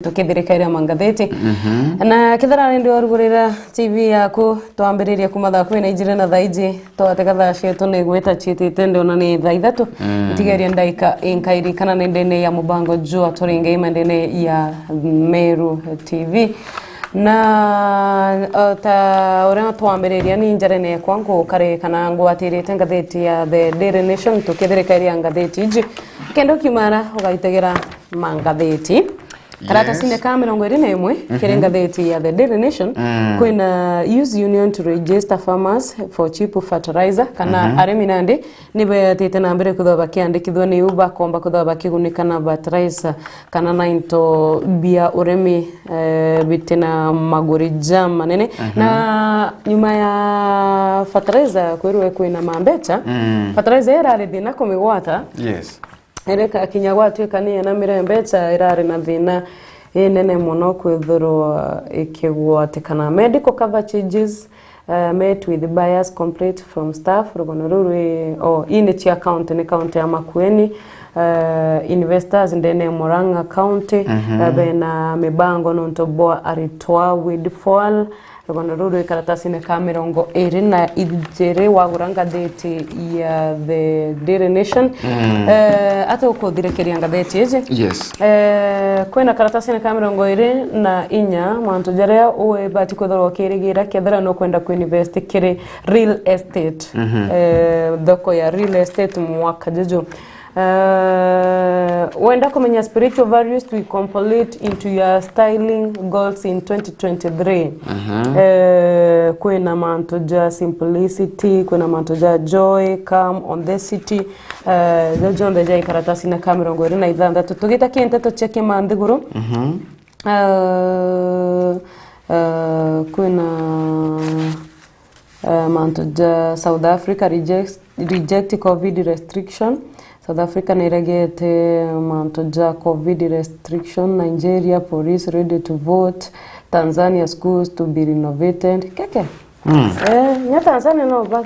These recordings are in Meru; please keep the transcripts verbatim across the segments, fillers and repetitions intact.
tukithirikaira mangatheti. Mhm. Na kethira rindi warugurira T V yaku, twambiririe kuma thaa kumi na ijiri na thaa iji, twatega thaa cietu ni gwita ciitite, ndiona ni thaa ithatu. Mm. Ntigeria ndaika inkairikana ni ndene ya mubango jwa Turinge Ima ndene ya Meru T V. Na, o ta uria twambiriria, ni njarene yakwa ngukari kana ngwatirite ngatheti ya The Daily Nation, tukithirikairia ngatheti iji. Kenda ukiumara ugaitegera mangatheti. Karatasine, yes, ka mirongo iri na imwe kiri, mhm, ngatheti ya The Daily Nation, mm, kwina use union to register farmers for cheap fertilizer, kana, mhm, arimi nandi ni beetite na mbere kwithirwa bakiandikithua, niu bakomba kwithirwa bakigunika na fertilizer kana na into bia urimi, eh, biti na maguri jamanene. Mhm. Na nyuma ya fertilizer kwirwe kwina mambecha, mm, fertilizer irari thina kumigwata. Yes. Ere kakinya gwatuika ni ena mire mbecha irari na thina inene mono kwithirwa ikigwatikana. Medical cover charges, uh, met with buyers complete from staff. Rugono ruu rwi, oh, ii ni cia county, ni county ya Makueni. Uh, investors ndene ya Murang'a County, mhm, uh, bena mibango nontu bwa aritwa windfall. Rugono ruu rwi karatasine ka mirongo iri na ijiri wagura ngatheti ya The Daily Nation. Mm. Eh, ati ukuthirikiria ngatheti iji? Yes. Eh, kwina karatasine ka mirongo iri na inya mantu jaria ubati kwithirwa ukirigira kethira nukwenda kuinvest kiri real estate. Mhm. Eh, thoko ya real estate mwaka juju. Eh, wenda kumenya spiritual values to incorporate into your styling goals in twenty twenty-three. Mhm. Eh, kwina mantu ja simplicity, kwina mantu ja joy, calm, authenticity. Eh, jo jonthe ja ikaratasine ka mirongo iri na ithanthatu. Tugita ki nteto cia kimanthiguru. Mhm. Eh, eh, kwina Eh, mantu ja South Africa reject, reject covid restriction. South Africa niregete mantu ja covid restriction. Nigeria, police ready to vote. Tanzania, schools to be renovated. Keke. Mm. Eh, nya Tanzania no ba,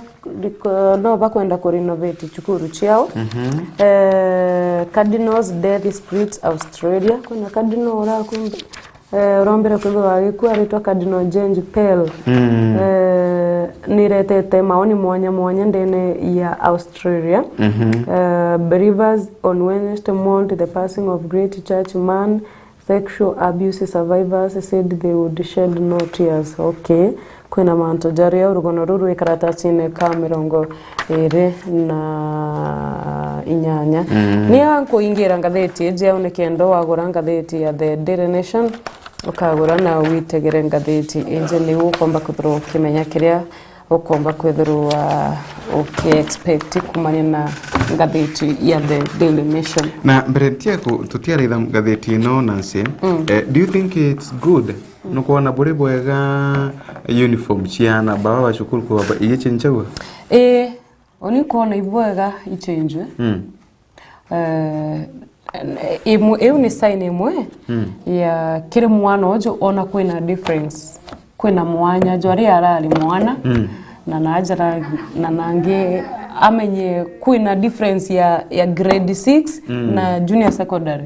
no bakwenda ku renovate cukuru ciao. Mhm. Eh, Cardinals death splits Australia. Kwina Cardinal urakumbi Eh, urombire kwithirwa agikua aritwa Cardinal James Pell. Mm. Eh, niretete maoni mwanya mwanya ndene ya Australia. Mhm. Eh, believers on Wednesday mourned the passing of great church man. Sexual abuse survivors said they would shed no tears. Okay. Kwina mantu jaria urugono ruru rwi karatasine ka mirongo iri na inyanya. Mm. Ni ankuingira ngatheti iji au ni kenda wagura ngatheti ya The Daily Nation, ukagura na witegere ngatheti iji, niu ukomba kwithirwa ukimenya kiria ukomba kwithirwa uki expect kumania na ngatheti ya The Daily Nation. Na mbere ntiaku tutiaraitha ngatheti ino, Nancy, mm, eh, do you think it's good Nukwona buri bwega uniform cia ana baba ba cukuru kwamba igichenjagua? Ii, uni kwona ibwega ichenjwe. Mm. Eh, imwe, iu ni sign imwe, mm, ya kiri mwana uju ona kwina difference, kwina mwanya jwaria arari mwana, mm, na najara, na nangi amenye kwina difference ya, ya grade six, mm, na junior secondary.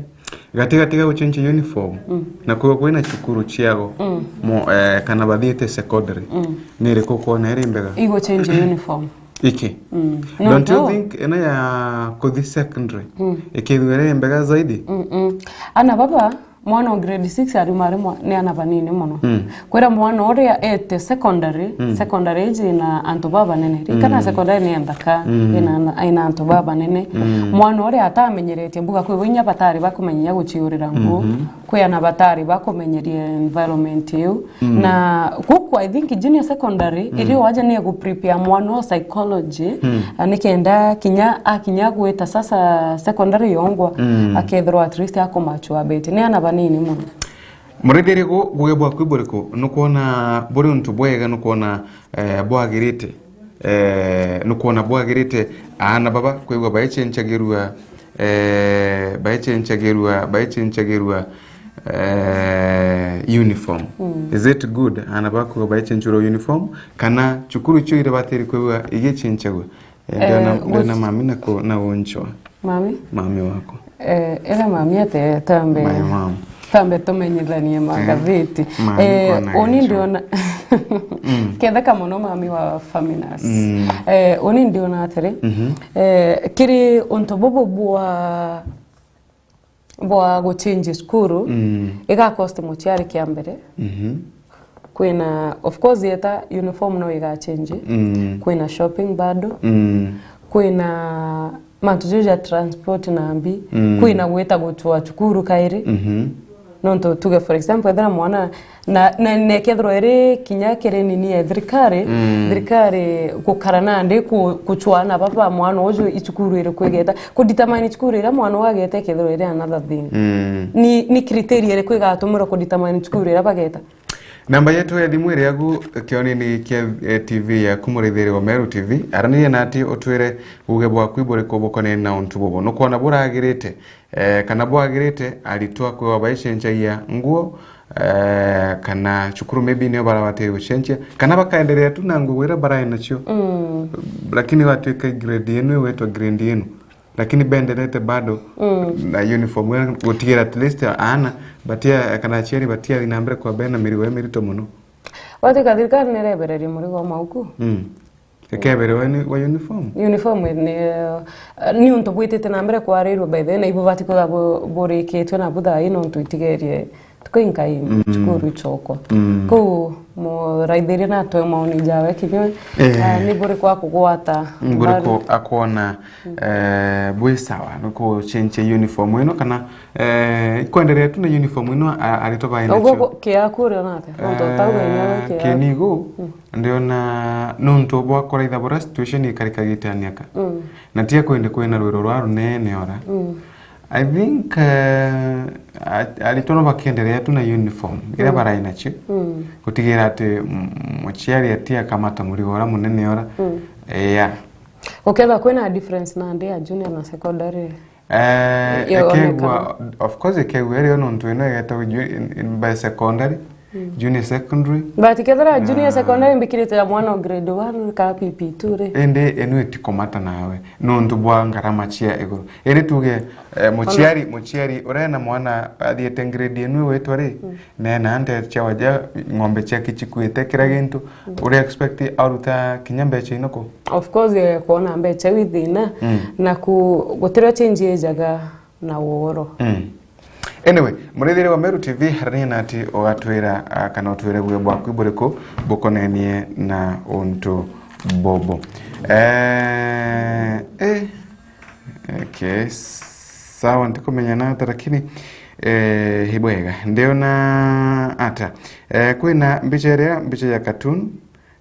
Gati gati ga gucenjia uniform, mm, na kwigua kwina cukuru ciao, mm, mo, eh, kana bathiite secondary, mm, ni iriku ukwona iri mbega? Igucenjia uniform. Iki? Mm. Don't you think ina ya kuthi secondary, mm, ikithua iri mbega zaidi? Mm, mm. Ana baba, mwana o grade six ariuma ari mwa-, ni ana banini mono. Mm. Kwira mwana uria ete secondary, mm, secondary iji ina antu babanene. Ririkana, mm, secondary ni nthaka, mm, ina, ina antu babanene. Mm. Mwana uria atamenyeretie mbuga, kwi inya batari bakumenya inya guciurira nguo, mhm, kwi ana batari bakumenyeria environment iu. Mm. Na guku, I think, junior secondary, mm, irio waja ni ya gu prepare mwana o psychology, mm, na nikenda kinya akinya gwita sasa secondary yongwa, mm, akethirwa at least akumature a bit. Ni ana banini mono. Murithirie gu-, guge bwaku buriku? Nukwona buri untu bwega, nukwona, eh, bwagirite, eh, nukwona bwagirite aana baba kwigua baichenchagirua, eh, baichenchagirua, baichenchagirua, eh, uniform? Mm. Is it good aana baba kwigua baichenchurwa uniform, kana cukuru cio iri batiri kwigua igichenchagua? Eh, ndiona, eh, ndiona mami na ku-, na unchwa. Mami? Mami wako. Eh, ira mami ate tambe. My mom. Twambe tumenyithanie magatheti. Mami, eh, kwona uni ndio. Ndiona ketheka muno mami wa Faminas. Mm. Eh, uni ndiona atiri, mhm, eh, kiri untu bubu bwa bwa guchange cukuru, mm, iga cost muciari kia mbere. Mhm. Kwina, of course, yeta uniform no igachange. Mm. Kwina shopping bado. Mm. Kwina mantu jau ja transport na mbi. Mm. Kwina gwita gucua cukuru kairi. Mhm. Nontu tuge, for example, ethira mwana na, na, na kethirwa iri kinya kiri nini ya thirikari, mm, thirikari gukara nandi ku-, kucua aana baba ba mwana uju icukuru iriku igeta. Kudetermine cukuru iria mwana uju ageta ikethirwa iri another thing. Mm. Ni, ni criteria iriku igatumirwa kudetermine cukuru iria bageta? Namba yetu ya thimu iri agu kionini kia, eh, T V yaku, murithiri wa Meru T V. Araniria nati utwire uge bwaku iburiku bukonene na untu bubu. Nukwona buragirite, eh, kana bwagirite aritwa kwiwa baicenjagia nguo, eh, kana cukuru maybe nio barabatiri gucenjia, kana bakaenderea tu na nguo iria barai nacio. Mm. Lakini gwatuika grade yenu igwitwa grade yenu, lakini benderete bado, mm, na uniform ya gutigira at least aana batia, kana aciari batiathi na mbere kwa bena mirigo ya mirito muno. Gwatuika thirikari nirebererie murigo wa mauku. Mm. Ekebere wa uni-, wa uniform? Uniform ni, eh, ni untu bwitite na mbere kwarirua by the way, na ibubati kwithirwa bu-, burikitue nabu thaa ii nontu itigerie tuku inkai, mm, cukuru icokwa. Mm. Kou muraithiria natwe maoni jawe kinywe, eh, ah, ni buriku akugwata, mm, mbaru? Buriku akwona, mm, eh, bwi sawa ni kucenjia uniform ino kana, eh, ikwenderea tu na uniform ino a-, aritwa bai nacio? Uguo ku-, kia kuria nate? Nontu utauga inyawe kia. Kinigu, mm. Ndiona nuntu bwa kuraitha buria situation ikarikagite aniaka. Mm. Na tia kwende kwina rwiro rwa runene ora. Mm. I think, eh, a-, aritwa no bakienderea tu na uniform iria, mm, barai nacio. Mm. Gutigira ati, mm, muciari ati akamata murigo ura munene ora. Mm. Yeah. Ukethira kwina difference nandi ya junior na secondary? Eh, yo, ekegwa, onekana. Of course, ekegwa irio nontu ino igetagwa ju-, in, in, by secondary, mm, junior secondary. But kethira junior secondary mbikirite ya mwana o grade one ka P P two ri? Indi ino itikumata nawe nontu bwa ngarama cia iguru. Iri tuge, eh, muciari, muciari urena mwana athiete grade ino igwitwa ri, mm, nena nte cia waja, ng'ombe ciake cikuite, kira gintu, mm, uri expect aruta kinya mbeca inoku? Of course, eh, kwona mbeca wi thina, mm, na ku-, gutirio change ijaga na woro. Mm. Anyway, murithiri wa Meru T V, harania nati ugatwira, ah, kana utwire bwe bwaku buriku bukonenie na untu bubu. Eh, eh, okay, sawa, ntikumenya nata, lakini, eh, ibwega. Ndiona ata? Eh, kwina mbica iria, mbica ya cartoon,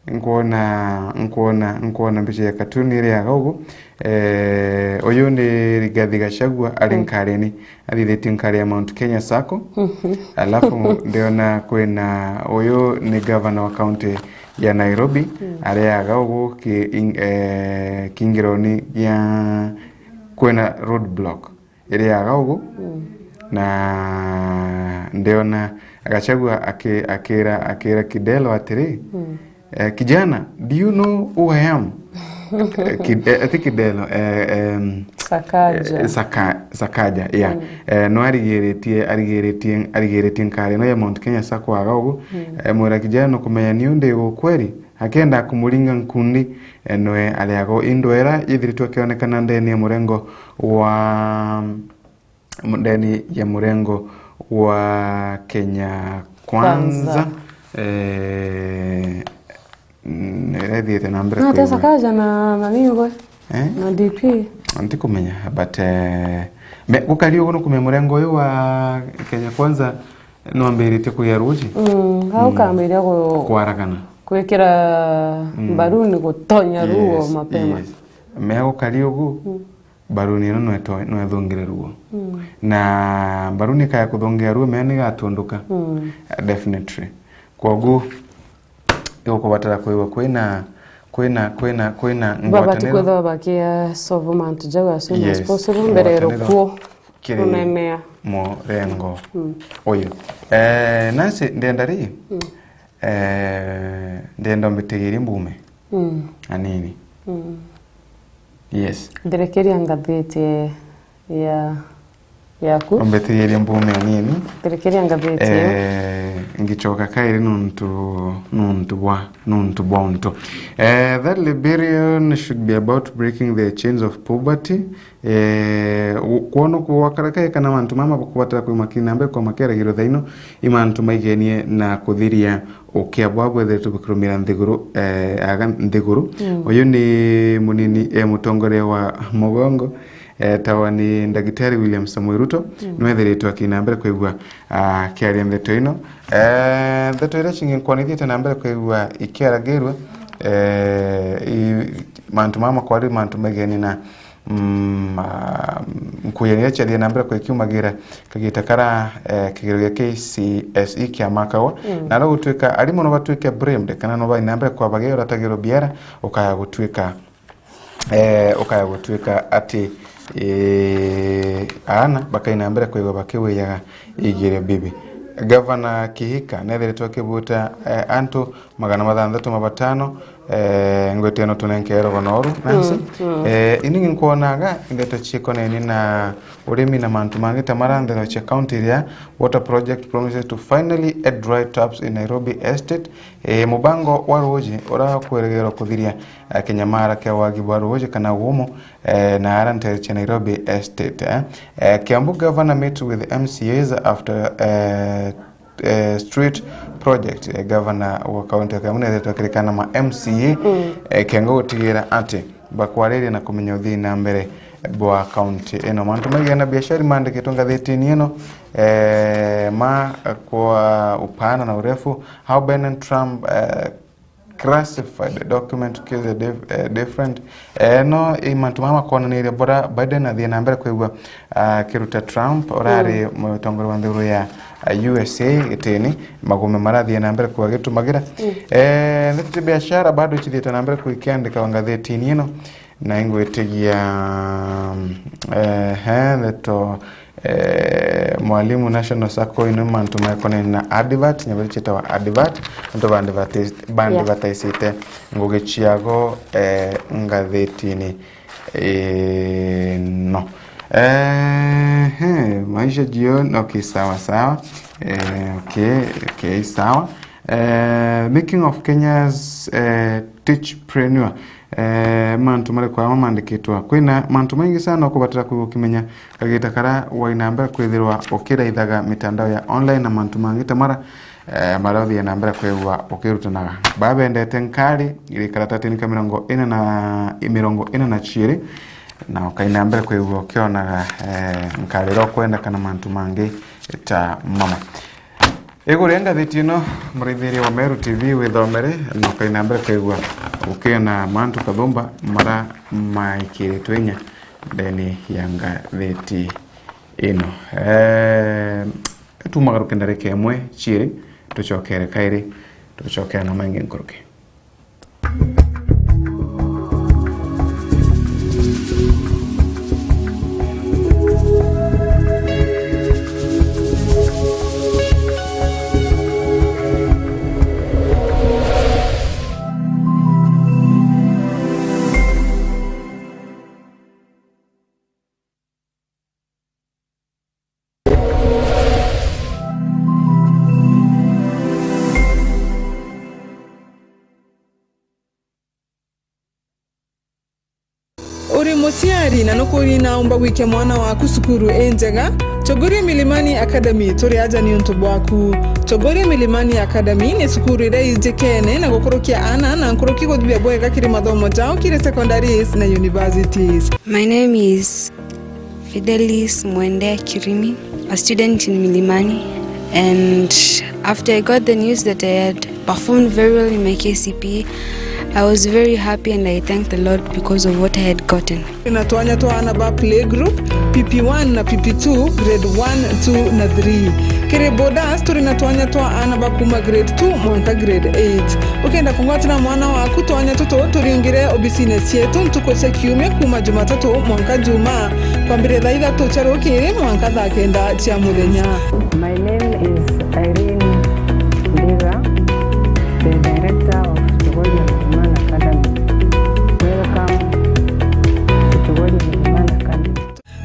nkwona, nkwona, nkwona mbica ya cartoon iriaga ugu. Eh, uyu ni Rigathi Gachagua ari, mm, nkareni, athithitie nkari ya Mount Kenya Sacco. Mhm. Alafu ndiona kwina uyu ni governor wa county ya Nairobi, mm, ariaga ugu ki-, in-, eh, kingironi gia kwina road block iriaga ugu. Mm. Na ndiona Gachagua aki-, akira, akira Kidelo atiri, mm, eh, "Kijana, do you know who I am?" Eh, Kid-, eh, ati Kidelo, eh, em, Sakaja. Eh, Saka-, Sakaja, yeah. Mm. Eh, no arigiritie, arigiritie, arigiritie nkari ino ya Mount Kenya Sacco aga ugu. Mm. Eh, mwira, "Kijana, nukumenya niu ndi gu kweri?" Akenda kumuringa nkundi, eh, nwe ariago indwera ithiritwe akionekana ndeni ya murengo wa, ndeni ya murengo wa Kenya Kwanza. Kwanza. Eh, mm, iria ithiite na mbere. Na kwigua. Tesa Kaja na, na nini gwe? Eh? Na D P. Ntikumenya, but, eh, me-, gukari ugu nukumenya murengo uyu wa Kenya Kwanza nwambiritie kugia ruji. Mm, hau, mm, kambiria ku-, kwaragana. Kwikira, mm, mbaruni gutonya ruo, yes, mapema. Yes. Mea gukari ugu, mm, mbaruni ino no eto-, no ethungire ruo. Mm. Na mbaruni ikaya kuthungira ruo, mea nigatunduka. Mm. Definitely. Kwogu, igukubatara kwigua kwina, kwina, kwina, kwina babati ngwataniro. Kwithirwa bakia solve mantu jau as soon as, yes, possible, mbere ngwataniro rukuo kiri runemea murengo, mm, uyu. Eh, Nancy, ndenda ri, mm, eh, ndenda umbitigirie mbume, mm, anini. Mm. Yes. Nderekeria ngathiti ya Yaku. Mbitiririe mbume anini. Mbitiriria ngathiti iyo. Eh, ngicoka kairi nuntu, nuntu bwa, nuntu bwa untu. Eh, that rebellion should be about breaking the chains of poverty. Eh, u-, kwona kwakara kae kana mantu mama bakubatara kwimakina na mbere kwa makeragirwo thaino, i mantu maigenie na kuthiria ukia bwa bwethiritwe bukirumira nthiguru, eh, aga nthiguru. Mm. Uyu ni munini, eh, mutongoria wa mugongo, eh, tawa ni Ndagitari William Samoei Ruto, mm, nwethiritwe akina mbere kwigua akiaria ndeto ino. Eh, ndeto iria cingi nkwanithite na mbere kwigua ikiaragirwe, eh, i-, mantu mama kwari mantu maigeni na, mm, ah, nkuyanire ciathie na mbere kwikiumagira kagita kara, eh, kigerio gia K C S E kiamakagwa. Mm. Na ro gutuika arimu no batuike blamed, kana no baina mbere kwa bage uratagirwo biara, ukaya gutuika eh, ukaya gutuika ati, eh, aana bakaina mbere kwigua bakiwiyaga igire bibi. Gavana Kihika nethiritwe akibuta, eh, antu magana mathanthatu ma batano, eh, ngwete ino tunenke rogo noru, Nancy. Mm, mm. Eh, ini nkwonaga ndeto cikoneni na urimi na mantu mangi ta mara nthero cia county iria water project promises to finally add dry taps in Nairobi Estate. Eh, mubango wa ruuji urakweregerwa kuthiria eh, kinyamara kia wagi bwa ruuji kana gumu, eh, na ara ntere cia Nairobi Estate, eh. Eh, Kiambu governor meets with M C As after, eh, eh, street project. Eh, governor wa county ya Kiambu nethetwe akirikana ma M C A, mm, eh, kengo gutigira ati bakwariria na kumenya uthii na mbere bwa county ino. Mantu maigana biashara mandikitwe ngathitini ino, eh, ma kwa upana na urefu, how Biden Trump, eh, classified document case dif-, eh, different. Eh, no, i mantu mama makonaniria bora Biden athie na mbere kwigua, ah, akiruta Trump, urari, mm, mutongoria wa nthiguru ya, ah, U S A gitini, magume marathie na mbere kwigua agitumagira. Mm. Eh, ndeto cia biashara bado icithiite na mbere kwikiandika ngathitini ino. Na ingwitigia, eh, he ndeto, eh, Mwalimu National Sacco ino mantu makonene na advert, nyabari ciitawa advert, antu ba advertise-, ba, yeah, advertisite ngugi ciago, eh, ngathitini ino. Eh, he, maisha jioni, okay, sawa, sawa. Eh, okay, okay, sawa. Eh, making of Kenya's, eh, teachpreneur. Eh, mantu mariku ama mandikitwa? Kwina mantu maingi sana ukubatara kwigua ukimenya kagita kara wai na mbere kwithirwa ukiraithaga mitandao ya online na mantu mangi ta mara, eh, maria uthii na mbere kwigua ukirutanaga. Babendete nkari iri karatatini ka mirongo ina na, mirongo ina na ciiri, na ukai na mbere kwigua ukionaga, eh, nkari iria ukwenda kana mantu mangi ta mama. Iguru ria ngathiti ino, muraithiria wa Meru T V withomere, na ukai na mbere kwigua ukiona mantu kathumba mara maikiritwe inya ndeni ya ngathiti ino. Eh, tumagaruke ndarika imwe ciiri, tucokere kairi, tucokere na maingi nkuruki. Uri muciari na nukwina umba gwikia mwana waku cukuru injega? Chogoria Milimani Academy turi aja niuntu bwaku. Chogoria Milimani Academy ni cukuru iria ijikene na gukurukia aana na nkuruki guthithia bwega kiri mathomo jao kiri secondaries na universities. My name is Fidelis Mwende Kirimi, a student in Milimani, and after I got the news that I had performed very well in my K C P E, I was very happy and I thanked the Lord because of what I had gotten. Turi na twanya twa aana ba playgroup, P P one na P P two, grade one, two na three. Kiri boarders, turi na twanya twa aana ba kuma grade two mwanka grade eight. Ukenda kungwatira mwana waku twanya tutu, turiungire obisine cietu ntuku cia kiumia kuma Jumatatu mwanka Jumaa, kwambiria thaa ithatu cia rukiri mwanka thaa kenda cia muthenya. My name is Irene Ndiga, the director of Chogoria Milimani Academy. Welcome to Chogoria Milimani Academy.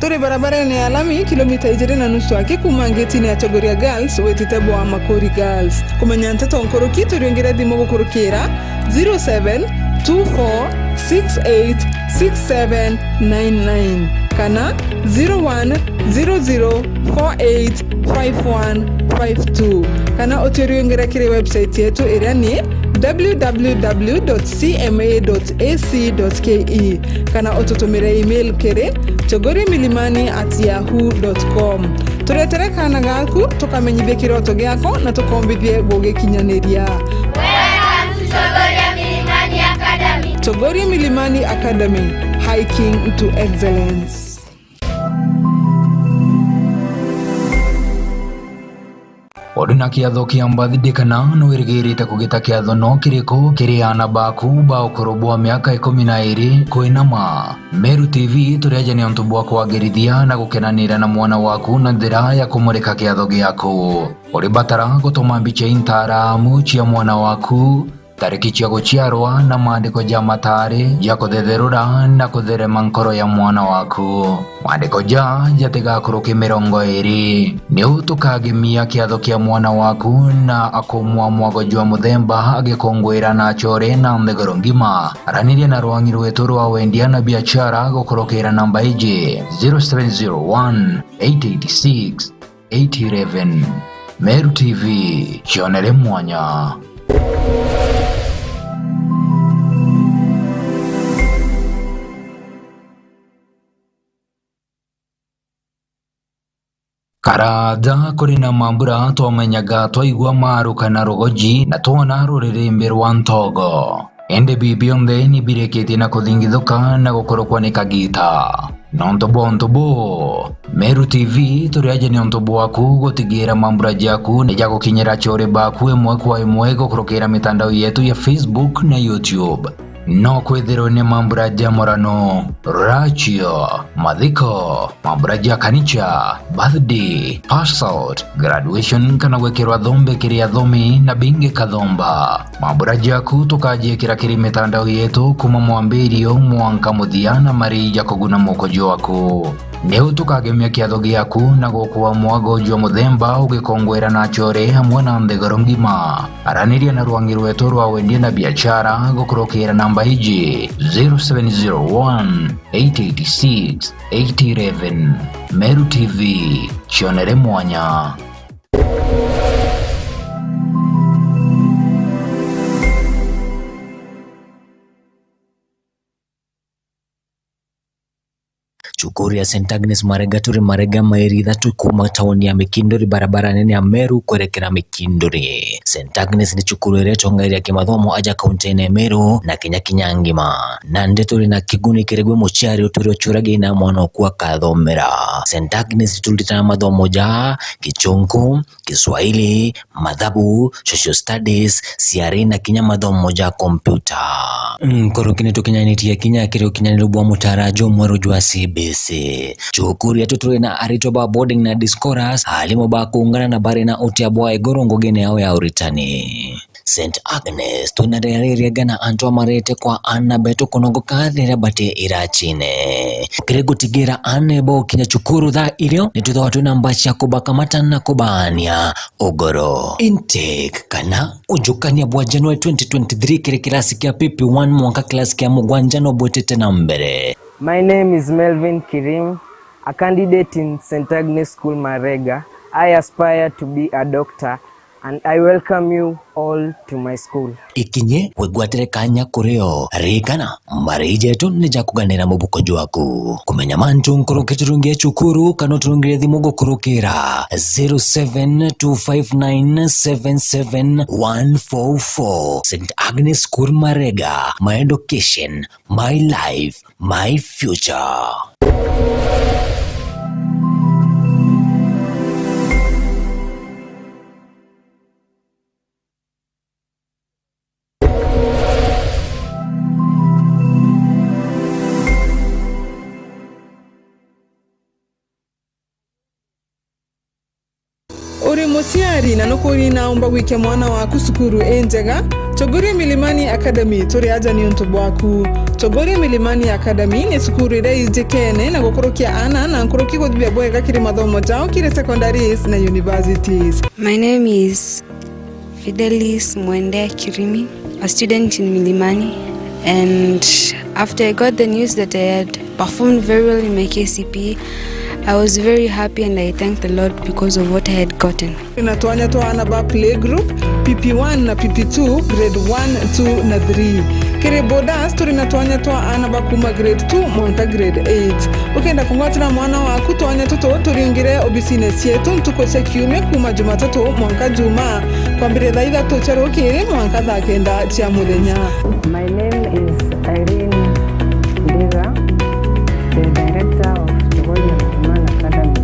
Turi bara Barene ya lami, kilomita ijiri na nusu aki kuuma ngetine ya Chogoria Girls witite bwa Makuri Girls. Kumenya nteto nkuruki, turiungire thimu gukurukira zero seven two four six eight six seven nine nine kana zero one zero zero four eight five one five two, kana uturiungire kiri website yetu iria ni w w w dot c m a dot a c dot k e, kana ututumire email kiri chogoria milimani at yahoo dot com. Turetere kaana gaku, tukamenyithie kiroto giako na tukombithie gugikinyaniria. Welcome to Chogoria Milimani Academy. Chogoria Milimani Academy, hiking to excellence. Uri na kiatho kia birthday kana ni wirigirite kugita kiatho no kiriku kiri aana baku ba ukuru bwa miaka ikumi na iri kwinama? Meru T V turi aja ni untu bwa kwagirithia na gukenanira na mwana waku na njira ya kumurika kiatho giaku. Uri batara gutuma mbicha intaramu cia mwana waku, tariki cia guciarwa na maandiko ja mataari ja kuthetherura na kutherema nkoro ya mwana waku. Maandiko ja jatigakuruke mirongo iri. Niu tukagemia kiatho kia mwana waku na akumwa mwago jwa muthemba agikunguira na achore na nthiguru ngima. Araniria na rwangi rwetu rwa wendia na biachara gukurukira namba iji, zero seven zero one, eight eight six, eight eleven. Meru T V, cionere mwanya. Karaja kuri na mambura twamenyaga twaigua maruka na rugoji na twona ruririmbi rwa ntogo. Indi bi bionthe ni birikitie na kuthingithuka na gukurukwa ni kagita. Nontu bwa untu buu, Meru T V turi aja ni untu bwaku gutigira mambura jaku ni jagukinyira achore baku imwe kwa imwe gukurukira mitandao yetu ya Facebook na YouTube. No kwithirwe ni mambura ja murano, rachio, mathiko, mambura ja kanicha, birthday, pass out, graduation kana gwikirwa thombe kiri athomi na bingi kathomba. Mambura jaku tukajiikira kiri mitandao yetu kuma mwambirio mwanka muthia na mari ja kuguna muko jwaku. Niu tukagemia kiatho giaku na gukua mwago jwa muthemba ugikongwera na achore amwe na nthiguru ngima. Araniria na rwangi rwetu rwa wendia na biachara gukurukira namba iji, zero seven zero one, eight eight six, eight eleven. Meru T V, cionere mwanya. Cukuru ya Saint Agnes Marega turi Marega, mairi ithatu kuma tauni ya Mikinduri, barabara nene ya Meru kwerekera Mikinduri. Saint Agnes ni cukuru iria itongagiria kimathomo aja kaunti-ini ya Meru na kinya kinya ngima. Nandi turi na kiguni kiri gwi muciari utwire uciuragia ina mwana oku akathomera. Saint Agnes turitaga mathomo ja Gichunku, Kiswahili, mathabu, social studies, ciari na kinya mathomo ja kompyuta. Nkuruki ni tukinyanitie kinya kiri ukinyaniru bwa mutaara jumweru jwa C B C. Cukuru yetu turi na aritwa ba boarding na day scholars, aarimu ba kuungana na bari na utia bwa iguru ngugine yao ya uritani. Saint Agnes twina riria ririega na antu amarete kwa aana betu kunogoka riria bati irachine. Kiri gutigira aana baukinya cukuru thaa irio, ni twithagwa twina mbaa cia kubakamata na kubaania ugoro. Intake kana ujukania bwa January twenty twenty-three kiri kirasi kia P P one mwanka kirasi kia mugwanja no bwitite na mbere. My name is Melvin Kirim, a candidate in Saint Agnes School Marega. I aspire to be a doctor and I welcome you all to my school. Ikinye wigwatire kanya kurio, ririkana, mbari jetu ni ja kuganira mubuko jwaku. Kumenya mantu nkuruki turungie cukuru kana uturungire thimu gukurukira zero seven two five nine seven seven one four four. Saint Agnes School Marega, my education, my life, my future. Uri mu Ciari, na nukuri naumba gwikia mwana waku cukuru injega? Chogoria Milimani Academy, turi aja niuntu bwaku. Chogoria Milimani Academy ni cukuru iria ijikene na gukurukia ana na nkuruki guthithia bwega kiri mathomo jao kiri secondaries na universities. My name is Fidelis Mwende Kirimi, a student in Milimani, and after I got the news that I had performed very well in my K C P E, I was very happy and I thanked the Lord because of what I had gotten. Turi na twanya twa ana ba playgroup, P P one na P P two, grade one, two na three. Kiri boarders, turi na twanya twa ana ba kuma grade two mwanka grade eight. Ukenda kungwatira mwana waku twanya tutu, turiungire obisine cietu ntuku cia kiumia kuma Jumatatu mwanka Juma, kwambiria thaa ithatu cia rukiri mwanka thaa kenda cia muthenya. My name is Irene Ndiga, the director of Chogoria Milimani Academy.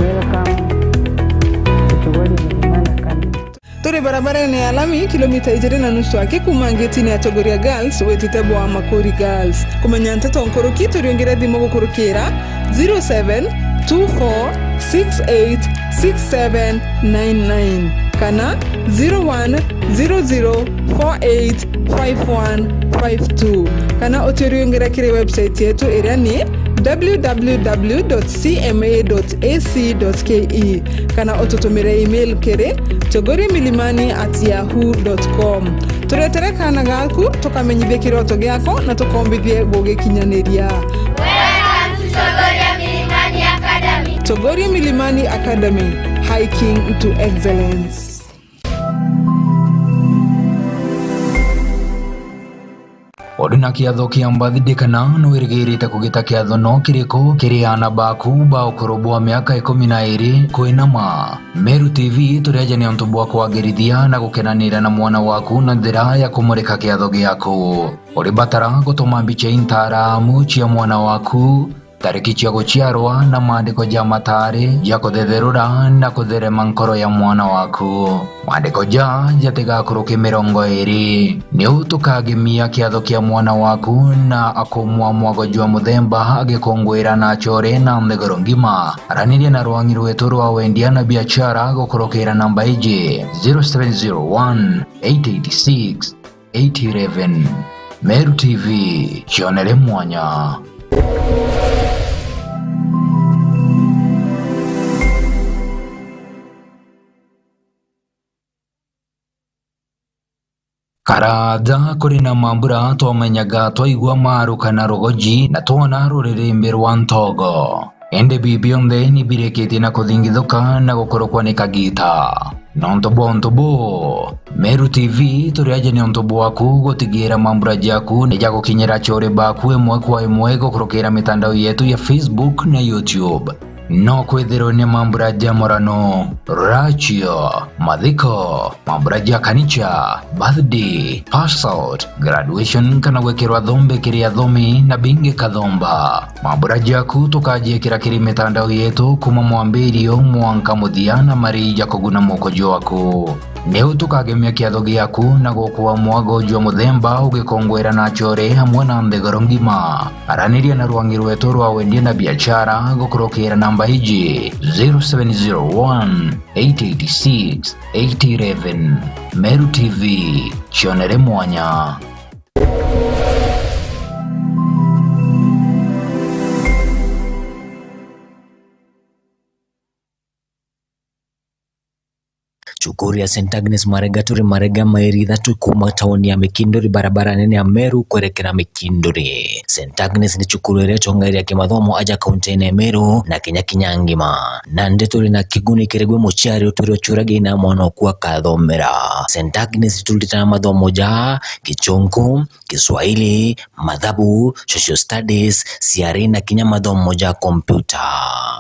Welcome to Chogoria Milimani Academy. Turi barabarene ya lami, kilomita ijiri na nusu aki kuma ngetine ya Chogoria Girls witite bwa Makuri Girls. Kumenya nteto nkuruki, turiungire thimu gukurukira zero seven two four six eight six seven nine nine kana zero one zero zero four eight five one five two, kana uturiungire kiri website yetu iria ni w w w dot c m a dot a c dot k e, kana ututumire email kiri chogoria milimani at yahoo dot com. Turetere kaana gaku, tukamenyithie kiroto giako na tukombithie gugikinyaniria. Welcome to Chogoria Milimani Academy. Chogoria Milimani Academy, hiking to excellence. Uri na kiatho kia birthday kana nwirigirite kugita kiatho no kiriku kiri aana baku ba ukuru bwa miaka ikumi na iri kwinama? Meru T V turi aja niuntu bwa kwagirithia na gukenanira na mwana waku na njira ya kumurika kiatho giaku. Uri batara gutuma mbicha intaramu cia mwana waku, tariki cia guciarwa na maandiko ja mataari ja kuthetherura na kutherema nkoro ya mwana waku. Maandiko ja jatigakuruke mirongo iri. Niu tukagemia kiatho kia mwana waku na akumwa mwago jwa muthemba agikunguira na achore na nthiguru ngima. Araniria na rwangi rwetu rwa wendia na biachara gukurukira namba iji, zero seven zero one, eight eight six, eight eleven. Meru T V, cionere mwanya. Karaja kuri na mambura twamenyaga twaigua maru kana rugoji na twona ruririmbi rwa ntogo. Indi bi bionthe ni birikitie na kuthingithuka na gukurukwa ni kagita. Nontu bwa untu buu, Meru T V turi aja niuntu bwaku gutigira mambura jaku ni jagukinyira achore baku imwe kwa imwe gukurukira mitandao yetu ya Facebook na YouTube. No kwithirwe ni mambura ja murano, rachio, mathiko, mambura ja kanicha, birthday, pass out, graduation kana gwikirwa thombe kiri athomi na bingi kathomba. Mambura jaku tukajiikira kiri mitandao yetu kuma mwambirio mwanka muthia na marii ja kuguna moko jwaku. Niu tukagemia kiatho giaku na gukua mwago jwa muthemba ugikongwera na achore amwe na nthiguru ngima. Araniria na rwangi rwetu rwa wendia na biachara gukurukira namba iji, zero seven zero one, eight eight six, eight eleven. Meru T V, cionere mwanya. Cukuru ya Saint Agnes Marega turi Marega, mairi ithatu kuma tauni ya Mikinduri, barabara nene ya Meru kwerekera Mikinduri. Saint Agnes ni cukuru iria itongeria kimathomo aja kaunti-ini ya Meru na Kenya kinya ngima. Nandi turi na kiguni kiri gwi muciari utwire uciuragia ina mwana oku akathomera. Saint Agnes turutaga mathomo ja Gichunku, Kiswahili, mathabu, social studies, ciari na kinya mathomo ja kompyuta.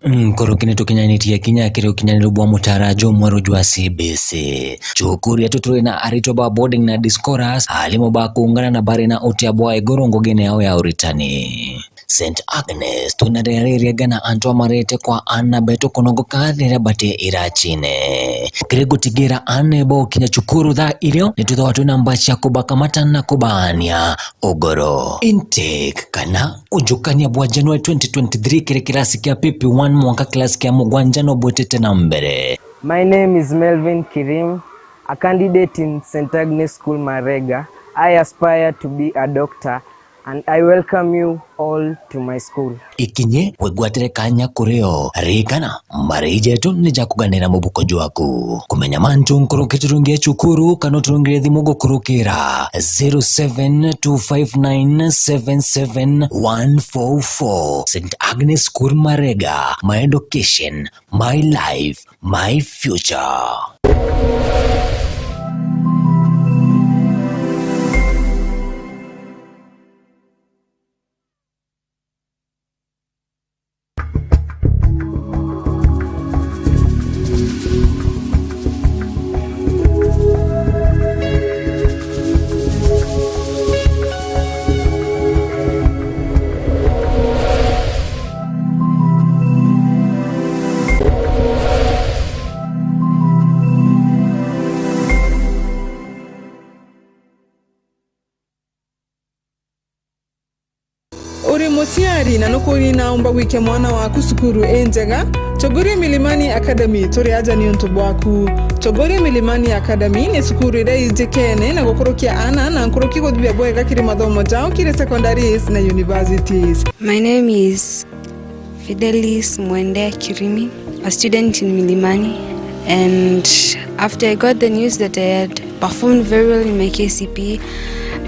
Nkuruki ni tukinyanitie kinya kiri ukinyaniru bwa mutaara jumweru jwa C B C. Cukuru yetu turi na aritwa ba boarding na day scholars, aalimu ba kuungana na bari na utia bwa iguru ngugine yao ya uritani. Saint Agnes, twina riria ririega na antu amarete kwa aana betu kunogoka riria bati iracine. Kiri gutigira aana bo kinya cukuru thaa irio, ni twithagwa twina mbaci ya kubakamata na kubaania ugoro. Intake kana ujukania bwa January twenty twenty-three kiri kirasi kia P P one mwanka kirasi kia mugwanja no bwitite na mbere. My name is Melvin Kirim, a candidate in Saint Agnes School Marega. I aspire to be a doctor and I welcome you all to my school. Ikinye wigwatire kanya kuri o. Ririkana, mari jetu ni ja kuganira mubuko jwaku. Kumenya mantu nkuruki turungie cukuru kana uturungire thimu gukurukira zero seven two five nine seven seven one four four. Saint Agnes School Marega, my education, my life, my future. Uri muciari na nukuri naumba gwikia mwana waku cukuru injega? Chogoria Milimani Academy turi aja niuntu bwaku. Chogoria Milimani Academy ni cukuru iria ijikene na gukurukia aana na nkuruki guthithia bwega kiri mathomo jao kiri secondaries na universities. My name is Fidelis Mwende Kirimi, a student in Milimani, and after I got the news that I had performed very well in my K C P E,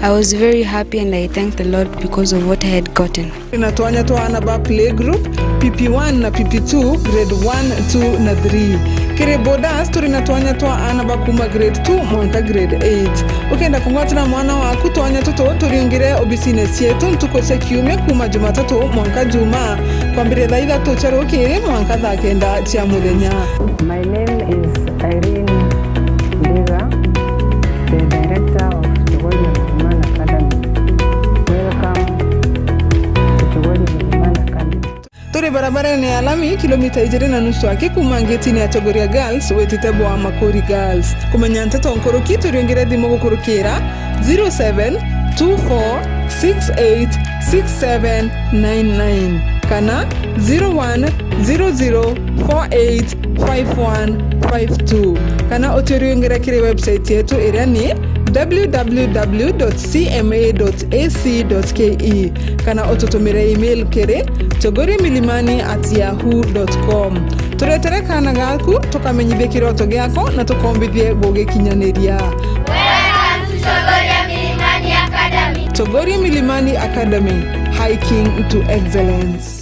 I was very happy and I thanked the Lord because of what I had gotten. Turi na twanya twa aana ba playgroup, P P one na P P two, grade one, two na three. Kiri boarders, turi na twanya twa aana ba kuma grade two mwanka grade eight. Ukenda kugwatira mwana waku twanya tutu, turiungire obisine cietu ntuku cia kiumia kuma Jumatatu mwanka Jumaa, kwambiria thaa ithatu cia rukiri mwanka thaa kenda cia muthenya. My name is Irene Ndiga, the director of Chogoria Milimani Academy. Welcome to Chogoria Milimani Academy. Turi barabarene ya lami, kilomita ijiri na nusu aki kuma ngetine ya Chogoria Girls witite bwa Makuri Girls. Kumenya nteto nkuruki, turiungire thimu gukurukira zero seven two four six eight six seven nine nine kana zero one zero zero four eight five one five two, kana uturiungire kiri website yetu iria ni w w w dot c m a dot a c dot k e, kana ututumire email kiri chogoria milimani at yahoo dot com. Turetere kaana gaku, tukamenyithie kiroto giako na tukombithie gugikinyaniria. Welcome to Chogoria Milimani Academy. Chogoria Milimani Academy, hiking to excellence.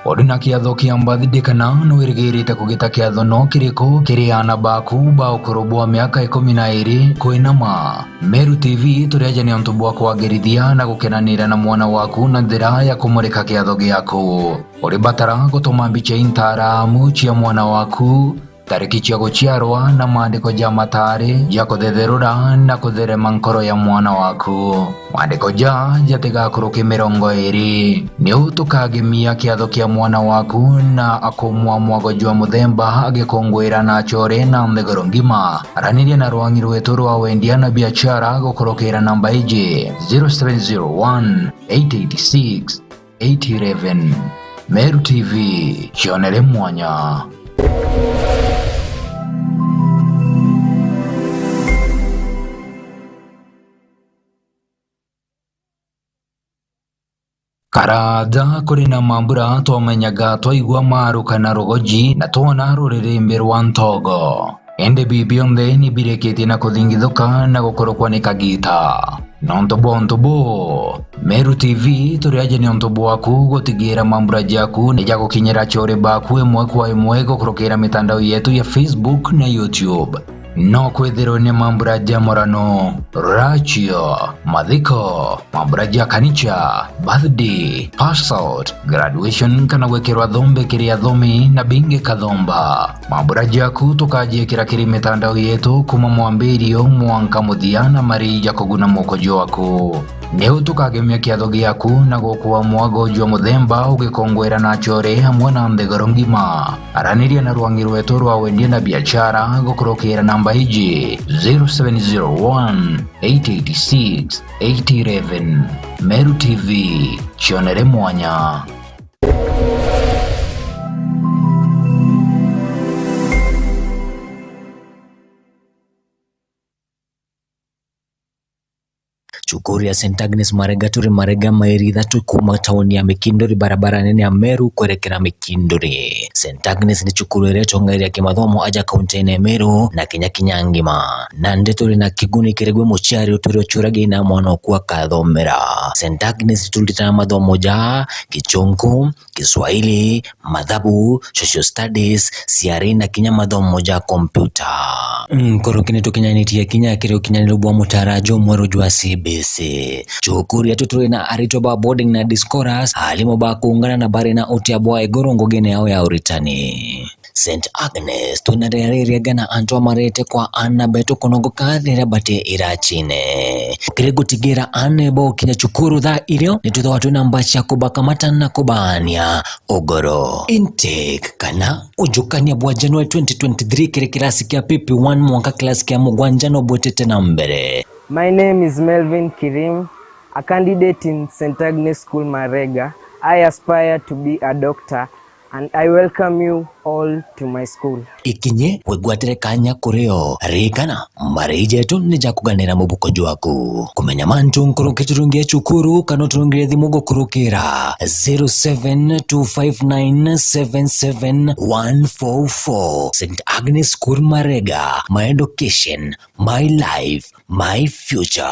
Uri na kiatho kia birthday kana ni wirigirite kugita kiatho no kiriku kiri aana baku ba ukuru bwa miaka ikumi na iri kwinama? Meru T V turi aja niuntu bwa kwagirithia na gukenanira na mwana waku na njira ya kumurika kiatho giaku. Uri batara gutuma mbica intaramu cia mwana waku, tariki cia guciarwa na maandiko ja matari ja kuthetherura na kutherema nkoro ya mwana waku. Maandiko ja jatigakuruke mirongo iri. Niu tukagemia kiatho kia mwana waku na akumwa mwago jwa muthemba agikunguira na achore na nthiguru ngima. Araniria na rwangi rwetu rwa wendia na biachara gukurukira namba iji, zero seven zero one, eight eight six, eight eleven. Meru T V, cionere mwanya. Karaja kuri na mambura twamenyaga twaigua maruka na rugoji na twona ruririmbi rwa ntogo. Indi bi bionthe ni birikitie na kuthingithuka na gukurukwa ni kagita. Nontu bwa untu buu, Meru T V turi aja niuntu bwaku gutigira mambura jaku ni jagukinyira achore baku imwe kwa imwe gukurukira mitandao yetu ya Facebook na YouTube. No kwithirwe ni mambura ja murano, rachio, mathiko, mambura ja kanicha, birthday, pass out, graduation kana gwikirwa thombe kiri athomi na bingi kathomba. Mambura jaku tukajiikira kiri mitandao yetu kuma mwambirio mwanka muthia na mari ja kuguna muko jwaku. Niu tukagemia kiatho giaku na gukua mwago jwa muthemba ugikongwera na achore amwe na nthiguru ngima. Araniria na rwangi rwetu rwa wendia na biachara gukurukira namba iji, zero seven zero one, eight eight six, eight eleven. Meru T V, cionere mwanya. Cukuru ya Saint Agnes Marega turi Marega, mairi ithatu kuma tauni ya Mikinduri, barabara nene ya Meru kwerekera Mikinduri. Saint Agnes ni cukuru iria itongeria kimathomo aja kaunti-ini ya Meru na kinya kinya ngima. Nandi turi na kiguni kiri gwi muciari utwire ucuragia ina mwana oku akathomera. Saint Agnes turitaga mathomo ja Gichunku, Kiswahili, mathabu, social studies, ciari na kinya mathomo ja kompyuta. Nkuruki ni tukinyanitie kinya kiri ukinyaniru bwa mutaara jumweru jwa C B C. Cukuru yetu turi na aritwa ba boarding na day scholars, aarimu ba kuungana na bari na utia bwa iguru ngugine yao ya uritani. Saint Agnes, twina riria ririega na antu amarete kwa aana betu kunogoka riria bati iracine. Kiri gutigira aana bo gukinya cukuru thaa irio, ni twithagwa twina mbaci ya kubakamata na kubaania ugoro. Intake kana ujukania bwa January twenty twenty-three kiri kirasi kia P P one mwanka kirasi kia mugwanja no bwitite na mbere. My name is Melvin Kirim, a candidate in Saint Agnes School Marega. I aspire to be a doctor and I welcome you all to my school. Ikinye wigwatire kanya kuri o. Ririkana, mbarii jetu ni ja kuganira mubuko jwaku. Kumenya mantu nkuruki turungie cukuru kana uturungire thimu gukurukira zero seven two five nine seven seven one four four. Saint Agnes School Marega, my education, my life, my future.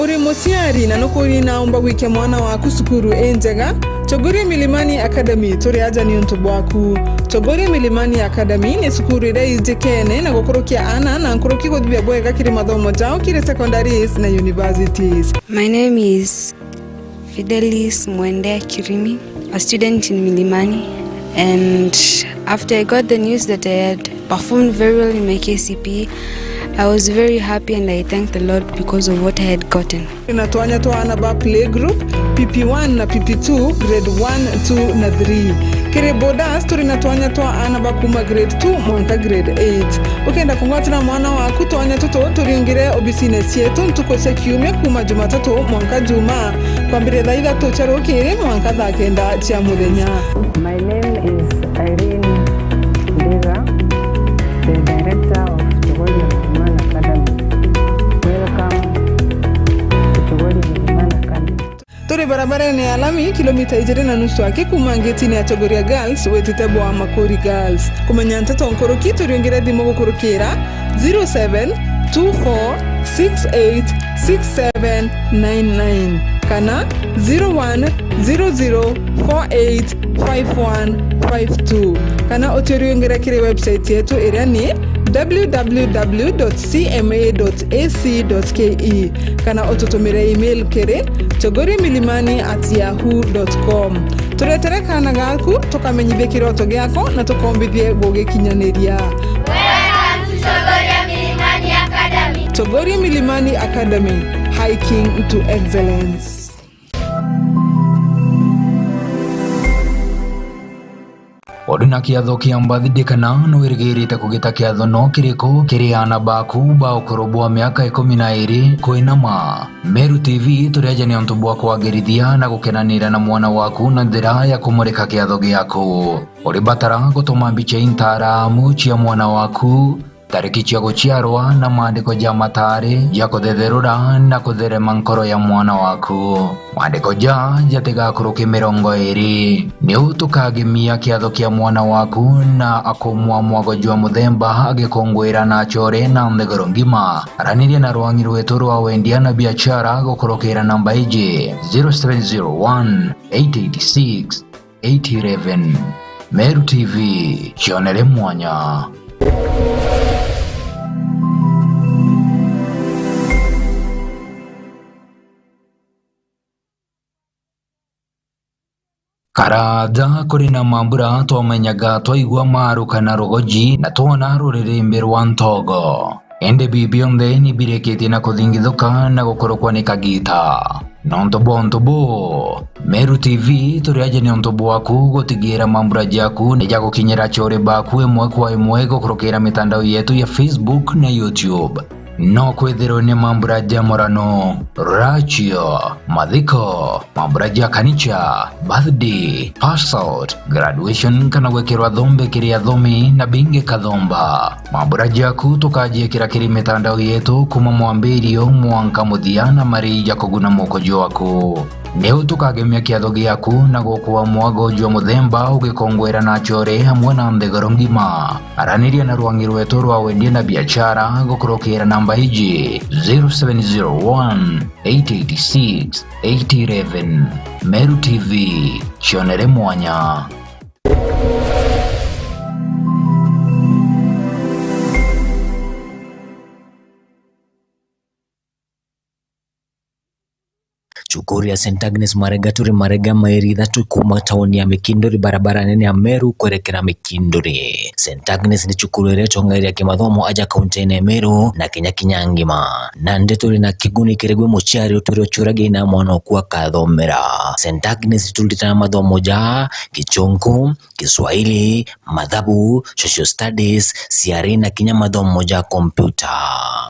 Uri muciari na nukuri naumba gwikia mwana waku cukuru injega? Chogoria Milimani Academy turi aja niuntu bwaku. Chogoria Milimani Academy ni cukuru iria ijikene na gukurukia aana na nkuruki kuthithia bwega kiri mathomo jao kiri secondaries na universities. My name is Fidelis Mwende Kirimi, a student in Milimani, and after I got the news that I had performed very well in my K C P E, I was very happy and I thanked the Lord because of what I had gotten. Turi na twanya twa aana ba playgroup, P P one na P P two, grade one, two na three. Kiri boarders, turi na twanya twa aana ba kuma grade two mwanka grade eight. Ukenda kungwatira mwana waku twanya tutu, turiungire obisine cietu ntuku cia kiumia kuma Jumatatu mwanka Jumaa, kwambiria thaa ithatu cia rukiri mwanka thaa kenda cia muthenya. My name is Irene Ndira, the director of Chogoria Milimani Academy. Welcome to Chogoria Milimani Academy. Turi barabarene ya lami, kilomita ijiri na nusu aki kuma ngetine ya Chogoria Girls, witite bwa Makuri Girls. Kumenya nteto nkuruki, turiungire thimu gukurukira zero seven two four six eight six seven nine nine kana zero one zero zero four eight five one five two, kana uturiungire kiri website yetu iria ni w w w dot c m a dot a c dot k e, kana ututumire email kiri chogoria milimani at yahoo dot com. Turetere kaana gaku, tukamenyithie kiroto giako na tukombithie gugikinyaniria. Welcome to Chogoria Milimani Academy. Chogoria Milimani Academy, hiking to excellence. Uri na kiatho kia birthday kana nwirigirite kugita kiatho no kiriku kiri aana baku ba ukuru bwa miaka ikumi na iri kwinama? Meru T V turi aja ni untu bwa kwagirithia na gukenanira na mwana waku na njira ya kumurika kiatho giaku. Uri batara gutuma mbicha intaramu cia mwana waku, tariki cia guciarwa na maandiko ja matari ja kuthetherura na kutherema nkoro ya mwana waku. Maandiko ja jatigakuruke mirongo iri. Niu tukagemia kiatho kia mwana waku na akumwa mwago jwa muthemba agikungwira na achore na nthiguru ngima. Araniria na rwangi rwetu rwa wendia na biachara gukurukira namba iji: zero seven zero one, eight eight six, eight eleven. Meru T V, cionere mwanya. Karaja kuri na mambura twamenyaga twaigua maruka na rugoji na twona ruririmbi rwa ntogo. Indi bibi bionthe ni birikitie na kuthingithuka na gukurukwa ni kagita. Nontu bwa untu buu, Meru T V turi aja ni untu bwaku gutigira mambura jaku ni jagukinyira achore baku imwe kwa imwe gukurukira mitandao yetu ya Facebook na YouTube. No kwithirwe ni mambura ja murano, rachio, mathiko, mambura ja kanicha, birthday, pass out, graduation kana gwikirwa thombe kiri athomi na bingi kathomba. Mambura jaku tukajiikira kiri mitandao yetu kuma mwambirio mwanka muthia na mari ja kuguna muko jwaku. Niu tukagemia kiatho giaku na gukua mwago jwa muthemba ugikongwera na achore amwe na nthiguru ngima. Araniria na rwangi rwetu rwa wendia na biachara gukurukira namba iji: zero seven zero one, eight eight six, eight eleven. Meru T V, cionere mwanya. Cukuru ya Saint Agnes Marega turi Marega, mairi ithatu kuma tauni ya Mikinduri, barabara nene ya Meru kwerekera Mikinduri. Saint Agnes ni cukuru iria itongairia kimathomo aja kaunti-ini ya Meru na Kenya kinya ngima. Nandi turi na kiguni kiri gwi muciari utwire uciuragia ina mwana oku akathomera. Saint Agnes turutaga mathomo ja Gichunku, Kiswahili, mathabu, social studies, ciari na kinya mathomo ja kompyuta.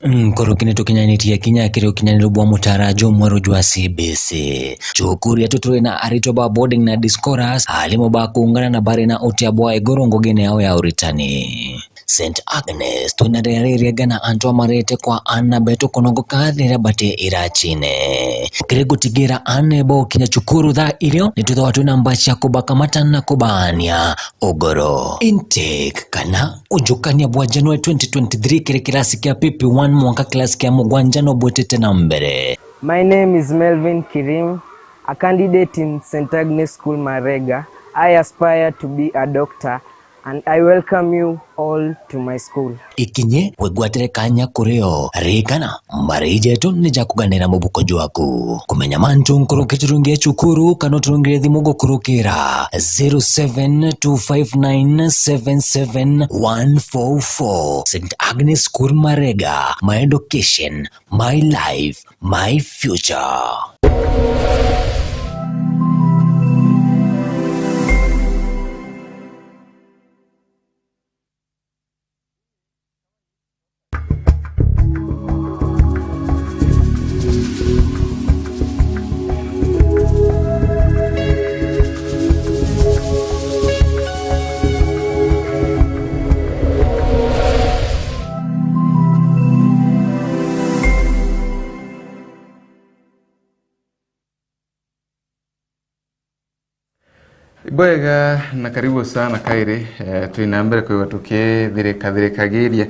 Nkuruki ni tukinyanitie kinya kiri ukinyaniru bwa mutaara jumweru jwa C B C. Cukuru yetu turi na aritwa ba boarding na day scholars, aarimu ba kuungana na bari na utia bwa iguru ngugine yao ya uritani. Saint Agnes, twina riria riega na antu amarete kwa aana betu kunogoka riria bati iracine. Kiri gutigira aana bo kinya cukuru thaa irio, ni twithagwa twina mbaci ya kubakamata na kubaania ugoro. Intake kana ujukania bwa January twenty twenty-three kiri kirasi kia P P one mwanka kirasi kia mugwanja no bwitite na mbere. My name is Melvin Kirim, a candidate in Saint Agnes School Marega. I aspire to be a doctor and I welcome you all to my school. Ikinye wigwatire kanya kuri o, ririkana, mbari jetu ni ja kuganira mubuko jwaku. Kumenya mantu nkuruki turungie cukuru kana uturungire thimu gukurukira zero seven two five nine seven seven one four four. Saint Agnes School Marega, my education, my life, my future. Ibwega na karibu sana kairi. Eh, twina mbere kwigua tukithirikathirikagiria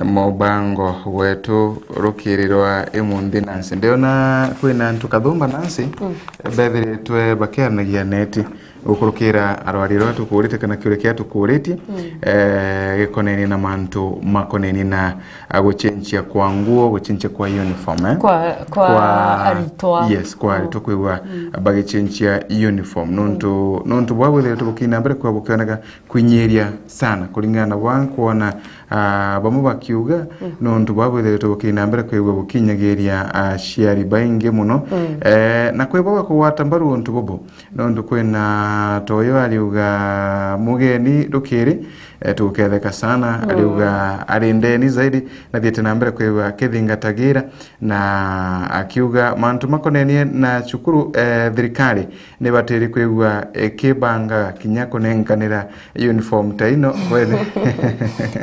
mubango gwetu rukirirwa imunthi Nancy. Ndiona kwina antu kathumba Nancy, mm, bethiritwe bakiaranagia neti gukurukira arwari aria tukurite kana kiuria kiria tukuritie, mm, eh, gikonenie na mantu makonenie na a gucenjia kwa nguo, gucenjia kwa uniform, eh? Kwa, kwa kwa aritwa. Yes, kwa, mm, aritwa kwigua, mm, bagicenjia uniform. Nontu, mm, nontu bwa bwithiritwe bukina mbere kwa bukioneka kwinyiria sana kuringana na bwa nkwona Ah, bamwe bakiuga, nontu bwa bwithiritwe bukiri na mbere kwigua bukinyagiria aciari baingi muno. Eh, na kwi bo bakugwata mbaru untu bubu, nontu kwina toyo ariuga mugeni rukiri, eh, tuguketheka sana, ariuga ari ndeni zaidi, nathiite na mbere kwigua akithingatagira, na akiuga mantu makonenie na cukuru, eh, thirikari nibatiri kwigua ikibangaga kinya kunenkanira uniform ta ino, wethe.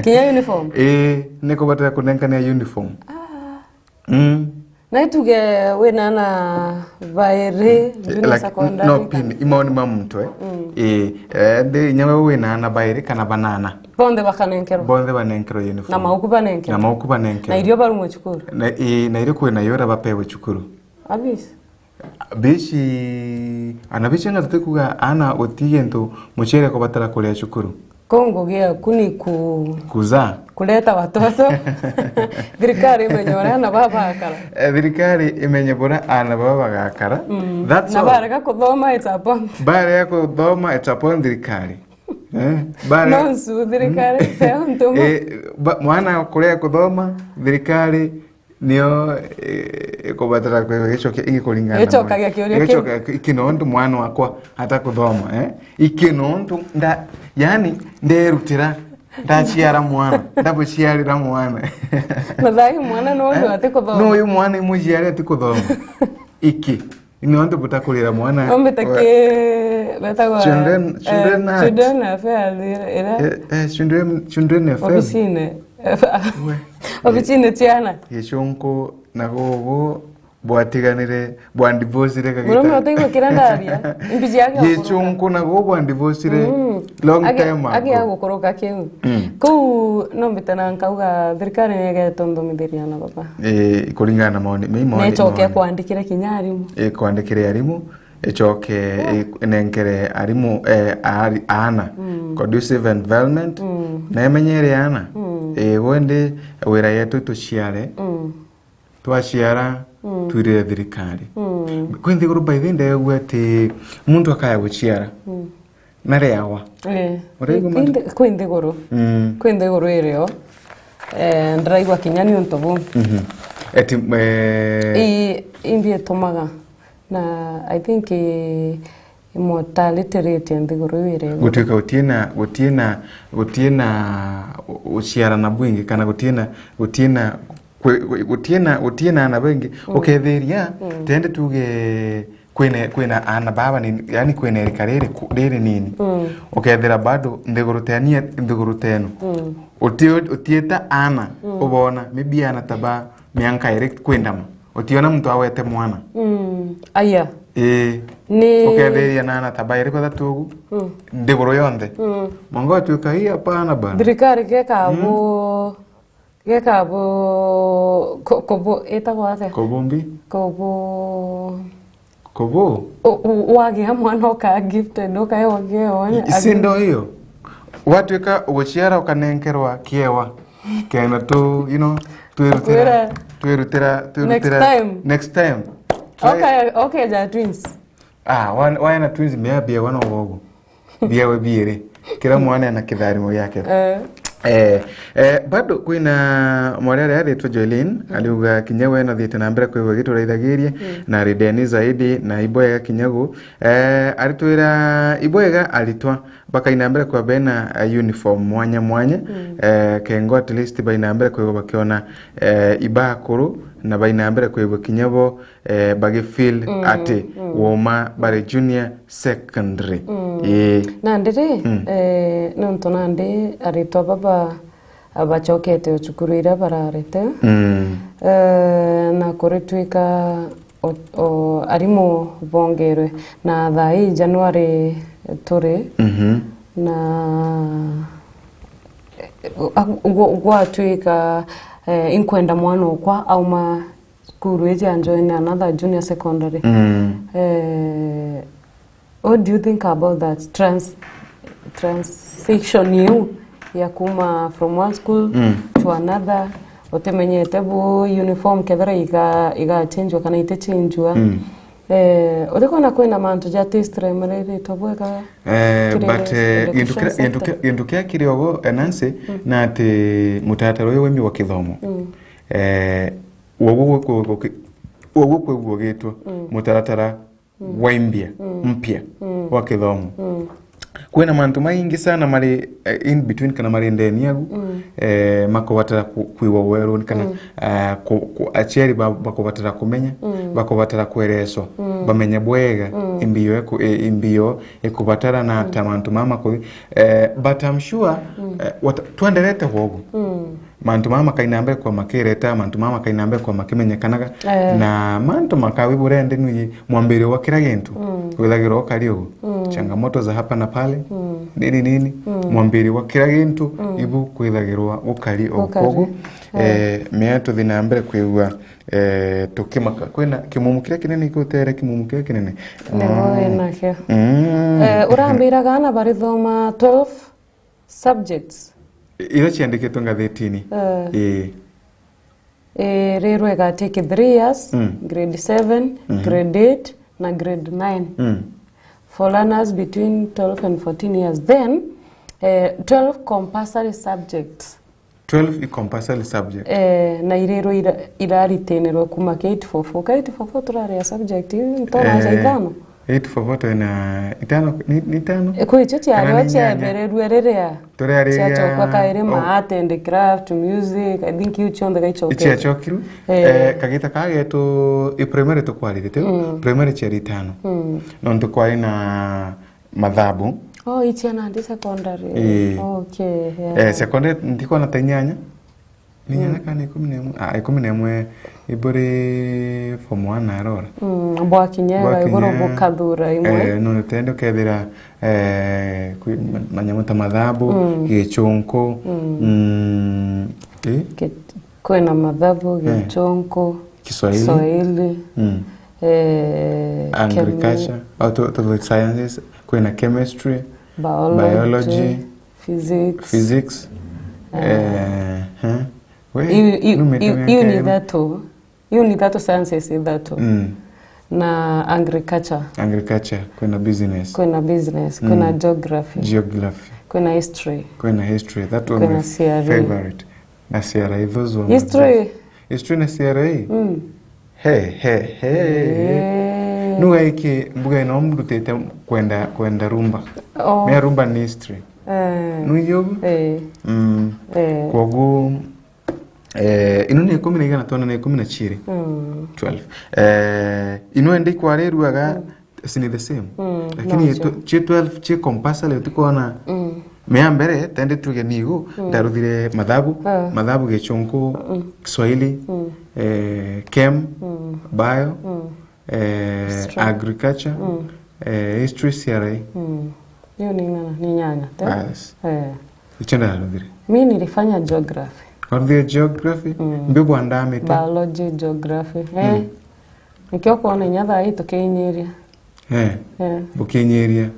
Kinya uniform? Ii, nikubatira kunenkanira uniform. Mm. Na ituge wina ana bairi, junior secondary, no, pin, imaoni ma muntu, eh? Ii, eh, ndi, inya we wina ana bairi kana banana. Bonthe bakanenkerwa? Bonthe banenkerwa uniform. Na mauku banenkerwa? Na mauku banenkerwa. Na irio barumwe cukuru? Na, ii, na irio kwina yo ira bapewe cukuru. Abisi? Bici, ana bici nga tutikuga ana guti gintu muciari kubatara kuria cukuru. Ko ngugi yaku ni ku-, kuza, kureta watoto. Thirikari imenye uria ana baba bagakara. Eh, thirikari imenye buria ana baba bagakara. Mm. That's all. Na barega kuthoma, it's upon. Barega kuthoma, it's upon thirikari. Eh, barega. Nonsu thirikari, mm, seo ntuma. Eh, ba-, mwana kurega kuthoma, thirikari nio, eh, ikubatara kwe-, gicokia ingi kuringana na mwana. Gicokagia kiuria kiu. Gicoka-, iki nontu mwana wakwa atakuthoma, eh? Iki nontu nda-, yani, nderutira, ndaciara mwana, ndabuciarira mwana. Na thaai mwana no uyu, eh, atikuthoma. No uyu mwana imuciari atikuthoma. Iki. Ni nontu butakurira mwana. Ombite wa- ki-, betagwa, children, eh, children act. Children Affairs ira, ira. Eh, eh, children, children affairs. Obicine. We. Obicine ciana. Gicunku na gugu bwatiganire, bwandivocire kagita. Murume utaigua kira ndaria. Imbi ciake gukuruka. Gicunku na gugu bwandivocire. Mm. Long time ago. Agi agukuruka kiu. Mm. Kuu no mbite na nkauga thirikari ni igetondomithiria na baba. Eh, kuringana na maoni, mei maoni, necoke maoni. Kwandikire kinya arimu. Eh, kwandikire arimu, icoke, eh, inenkere arimu, eh, aari-, aana. Mm. Conducive environment, mm, na imenyere aana. Mm. Eh, wendi wira yetu tuciare. Mm. Twaciara, mm, twirire thirikari. Mm. Kwi nthiguru by the way ndegua ati muntu akaya guciara. Mm. Nareagwa. Eh, uraigua kwi mantu? Nthi-, kwi nthiguru. Mm. Kwi nthiguru irio. Eh, ndiraigua kinya ni untu buu. Mhm. Eti, eh, i-, imbi itumaga. Na I think, eh, imortality rate ya nthiguru iu iri iguru. Gutuika gutie na, gutie na, gutie na u-, uciarana bwingi, kana gutie na, gutie na kwi-, gwi-, gutie na, gutie na aana baingi, mm, ukethiria, mm, tende tuge kwina, kwina aana baba ni, yani kwina irika riri ku-, riri nini. Mm. Ukethira bado nthiguru teni, nthiguru tenu. Mm. Uti-, utieta aana, mm, ubona, maybe aana ta ba mianka iri kwindama. Utiona muntu awete mwana. Mm. Aya. Ii. Ni ukethiria na aana ta ba iri bathatu ugu. Mm. Nthiguru yonthe. Mm. Mwanka utuika, hii hapana bana. Thirikari geka, mm, bo Geka bo-, ko-, kobo-, itagwa atia? Kobombi? Kobo-, kobo? U-, u-, wagia mwana ukaa gifted, ukaewa kiewa. I-, si ndo hiyo? Watuika uguciara ukanenkerwa kiewa. Kenda tu, you know, twirutira, kwira, twirutira, twirutira. Next time. Next time. Try. Okay, okay, ja twins. Ah, wan-, waena twins mea bia wana ugogo. Biawe biiri. Kira mwana ena kitharimo giake. Eh. Eh, eh, bado kwina mwarere aritwa Joelin, mm, ariuga kinya we nathiite na mbere kwigua gituraithagiria, mm, na ari ndeni zaidi, na ibwega kinya gu. Eh, aritwira ibwega aritwa bakaina mbere kwa bena, eh, uniform mwanya mwanya, mm, eh, kengo at least baina mbere kwigua bakiona, eh, ibakuru, na baina mbere kwigua kinya bo, eh, bagi feel, mm, ati, mm, woma bari junior secondary. Mm. Ii. Nandi ri, mm, eh, nontu nandi aritwa baba abacokete o cukuru iria bararete, mm, eh, na kuritwika o, o, arimu bongerwe, na thaa ii January turi, mhm, na, eh, gwa-, gwatwika, eh, inkwenda mwana okwa auma cukuru iji and join another junior secondary. Mm. Eh, what do you think about that trans-, transition iu ya kuma from one school, mm, to another, utimenyete bu uniform kethira iga-, igachenjwa kana itechenjwa? Mm. Eh, urikwona kwina mantu ja taste remereretwe bwega? Eh, kiri but, eh, education gintu kiria, gintu sector? Kiria, gintu kiria kiri ogo, eh, Nancy, mm, na ati mutaratara uyu wimbi wa kithomo, mm, eh, woguo gwi-, gwi-, gwi-, woguo kwigua ugitwa, mm, mutaratara, mm, wa imbia, mm, mpya, mm, wa kithomo. Mm. Kwina mantu maingi sana mari, eh, in between kana mari ndeni agu, mm, eh, makubatara ku-, kwigwa weruni kana, mm, eh, ku-, ku-, aciari ba-, bakubatara kumenya, mm, bakubatara kwereswa, mm, bamenye bwega, mm, imbio iku-, eh, imbio ikubatara na, mm, ata mantu mama ku-, eh, but I'm sure, mm, eh, wata-, twenderete gwogu. Mm. Mantu mama makaina mbere kwa makireta, mantu mama makaina mbere kwa makimenyekanaga, eh, na mantu makawi burendi nui mwambirio wa kira gintu, mm, kwithagirwa ukari ugu. Mm. Changamoto za hapa na pale, mm, nini nini, mm, mwambirio wa kira gintu, mm, ibu kwithagirwa ukari o ukari. Kogu, eh, eh, mea tuthi na mbere kwigua, eh, tukimaka. Kwina kimumu kiria kinene igutere kimumu kiria kinene. Nigo, mm, winakio. Mm. Eh, urambiraga ana barithoma twelve subjects. Iria ciandikitwe ngathitini. Eh. Ii. Eh, rirwe igatake three years, mm, grade seven, mhm, grade eight na grade nine. Mm. For learners between twelve and fourteen years. Then, eh, twelve compulsory subjects. Twelve i compulsory subject. Eh, na irirwe ira-, iraritinirwe kuma K eight four four. K eight four four turaria subject iu, ntonaja, eh, itano? Eight four four twina itano, ni, ni itano? Eh, kwi icio ciario ciabererue riria. Kana ni inyanya? Turiariria ciacokwa kairi, oh, ma art and craft, music, I think iu cionthe gaicokete. Iciacokiru. Eh. Eh, kagita kaa getu, i primary tukwariritie, mm, primary ciari itano. Mm. Nontu kwari na mathabu. Oh, ichiana ndi secondary. Ii. Okay, yeah. Eh, secondary ndikwona ta inyanya? Ni inyanya, mm, kana ikumi na imwe? Ah, ikumi na imwe iburi form one arora. Mm, bwakinya, bwakinya iguru bukathura imwe. Eh, no, tende ukethira, eh, kwi ma-, manyamu ta mathabu, mm, gichunku, mm, mm, ii? Ki-, kwina mathabu, eh, gichunku, Kiswahili. Kiswahili, mm, eh, agriculture, kemi- au to, to the sciences, kwina chemistry, biology, biology, physics. Physics. Eh. Eh, eh. We, iu, iu, numite iu, miaka iu ni iri. Ithatu. Iu ni ithatu, sciences ithatu. Mm. Na agriculture. Agriculture, kwina business. Kwina business, mm, kwina geography. Geography. Kwina history. Kwina history. That one kwina my C R E. Favorite. Na C R E, those were my best. History? History na C R E? Mm. He, he, he. Eh. Nuga iki mbuga ino mrutite kwenda, kwenda rumba. Oh. Mea rumba ni history. Eh. Nuiyo? Eh. Mm. Eh. Kwogu, eh, ino ni ikumi na igana, twona ni ikumi na ciiri. Mm. Twelve. Eh, ino ende ikwariruaga, mm, si ni the same. Mm, lakini nocio. Ci twelve, ci compulsory, utikwona. Mm. Mea mbere, tende tuge ni igu, mm, ndaruthire mathabu, ah, mathabu, gichunku, mm, Kiswahili, mm, eh, chem, mm, bio, mm, eh, history, agriculture, mm, eh, history, C R E. Mm. Iu ni ing'ana, ni inyanya, te? Bas. Eh. Icio ndaruthire. Mi nilifanya geography. Waruthire geography? Mm. Mbi bwa ndamite? Biology, geography. Eh. Mm. Nikio kwona inya thaa ii tukinyiria. Eh. Eh. Bukinyiria.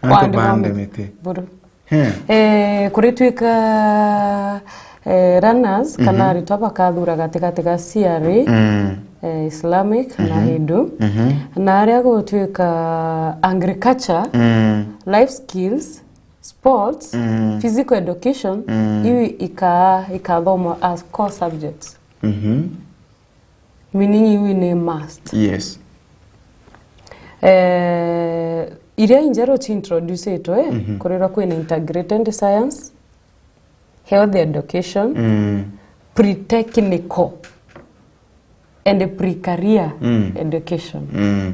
Antu kwandi bande miti. Buru. Eh. Eh, kuritwika, eh, runners, kana, mhm, aritwa bakathura gatigati ga C R E, mm, eh, Islamic na, mhm, Hindu. Mhm. Na aria gutwika agriculture, mm, life skills, sports, mm, physical education, mm, iu ika-, ikathomwa as core subjects. Mhm. Meaning iu ni must. Yes. Eh, iria injeru ciintroducitwe, mhm, kurirwa kwina integrated science, health education, mm, pre-technical and pre-career, mm, education. Mm.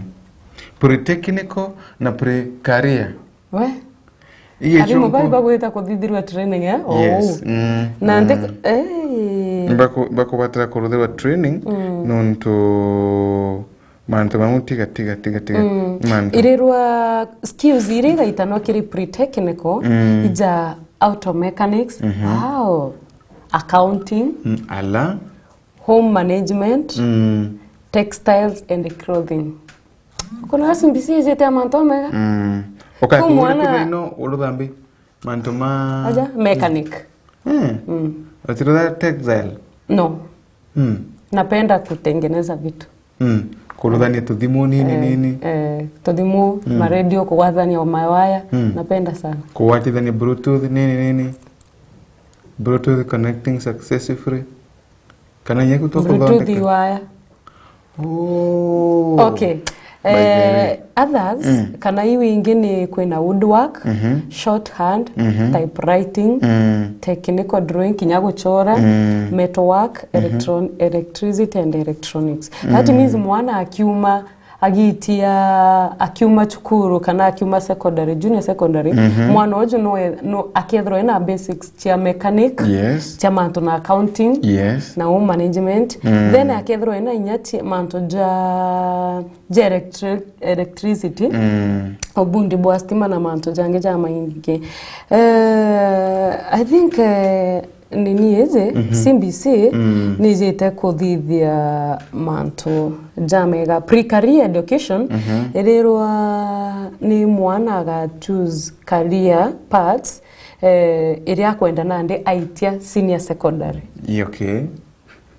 Pre-technical na pre-career. We? Iye arimu bai bagwita kuthithirwa training, eh? Oh. Yes. Mm. Na nti-, mm, eh. Baku-, bakubatira kuruthirwa training, mm, nontu mantu mamwe tiga, tiga, tiga, tiga. Mm. Mantu. Irirwa skills iria igaitanwa kiri pre-technical, mm, ija auto mechanics, mhm, wow, accounting, mm, ala, home management, mm, textiles and clothing. Kuna asu mbisi ijete ya mantu mega. Mm. Ukakuhura mwana kuthino uruthambi mantu ma aja mechanic. Mm. Mm. Utirutha textile? No. Mm. Napenda kutengeneza vitu. Mm. Kuruthania tuthimu nini nini. Eh, tuthimu, mm, maredio, kugwathania o mawaya. Mm. Napenda sana. Kugwatithania bluetooth nini nini. Bluetooth connecting successfully. Kana inya ku twa Bluetooth kuthondeka. Iwaya. Oh. Okay. By the way. Eh, others, mm, kana iu ingi ni kwina woodwork, mhm, shorthand, mhm, typewriting, mm, technical drawing, kinya guchora, mm, metalwork, mhm, electron-, electricity and electronics. That, mm, means mwana akiuma, agitia, akiuma cukuru kana akiuma secondary, junior secondary, mhm, mwana uju no, no akethirwa ena basics cia mechanic, yes, cia mantu na accounting, yes, na home management. Mm. Then akethirwa ena inya cia mantu ja, ja electri-, electricity, mm, ubundi bwa stima na mantu jangi ja maingi. Eh, I think, eh, nini iji, mhm, C B C, mm, nijite kuthithia mantu jamega. Pre-career education, mhm, irirwa ni mwana aga choose career paths, eh, iria akwenda nandi aitia senior secondary. Ii, okay.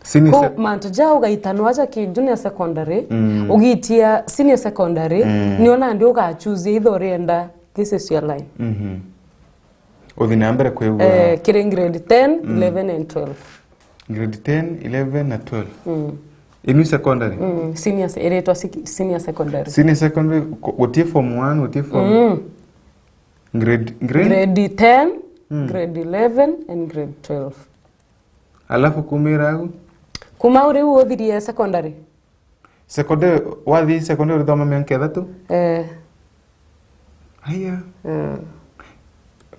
Senior Ku sec- mantu ja ugaitanwa ja ki junior secondary, mm, ugitia senior secondary, mm, nio nandi uga choose either urienda, this is your line. Mhm. Uthi na mbere kwigua. Eh, kiri grade ten, mm, eleven and twelve. Grade ten, eleven na twelve. Mm. Inu secondary? Mm, senior se-, iretwa sec-, senior secondary. Senior secondary, ku-, guti form one, guti form. Mm. Grade, grade? Grade ten, mm, grade eleven and grade twelve. Alafu kumira au? Kuma u riu uthirie secondary? Secondary, wathi secondary urithoma miaka ithatu? Eh. Aya. Eh.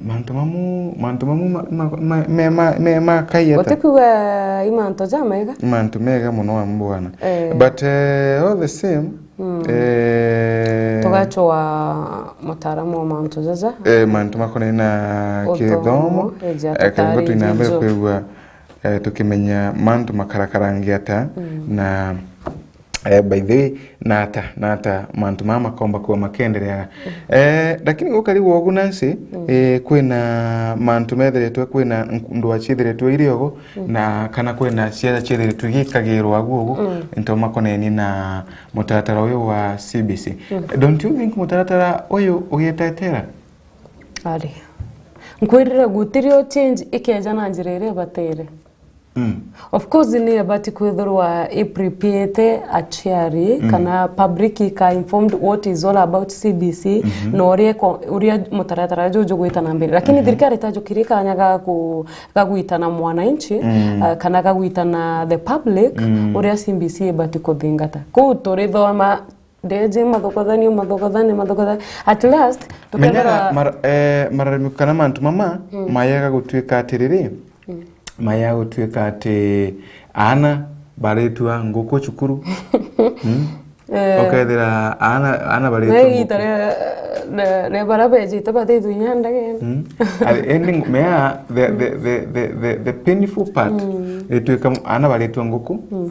Mantu mamu, mantu mamu ma, ma, ma, me, ma, me, ma kai ata? Utikuga i mantu jamega? I mantu mega muno wa mbwana. Eh. But, eh, all the same, mm, eh, tugachwa mutaaramu wa mantu jaja. Eh, mantu makonai na uthomo, kithomo, eja eh, kaingo tutariririe twina mbere jo. Kwigua, eh, tukimenya mantu makarakarangia ata, mm, na Eh, by the way, nata, nata mantu mama makomba kuwa makiendereaga. Eh, lakini gukari gwogu Nancy, mm, eh, kwina mantu methiritwe, kwina nk-, ndwaa ciithiritwe iri ogu, mm, na kana kwina ciaja ciithiritwe igikagirwa agu ogu, mm, into makoneni na mutaratara uyu wa C B C. Mm. Don't you think mutaratara uyu ugitetera? Ari. Nkwirire gutirio change ikeja na njira iria ibatere. Mm. Of course, ni ebati kwithirwa i prepared aciari, mm, kana public ika informed what is all about C B C, mhm, na uria iko-, uria mutaratara juju jugwita na mbere. Lakini, mhm, thirikari itajukirie kanya ga ku-, ga gwita na mwananchi, mm, ah, kana ga gwita na the public, mm, uria C B C ibati kuthingata. Kuu turithoma Ndeje mathokothanie, mathokothanie, mathokothanie. At last, menyera tukethira mar-, eh, mararimi kana mantu mama, mm, mayega gutuika atiriri, mm, mayega gutuika ati aana baritua nguku cukuru. Mm? Eh. Ukethira aana, aana baritua nguku. Igita ria, ria, ria bara bejite batitwa inya ndagene. Mm? Ari, ending, mea, the, the, the, the, the, the painful part, mm, ituika aana baritua nguku. Mm.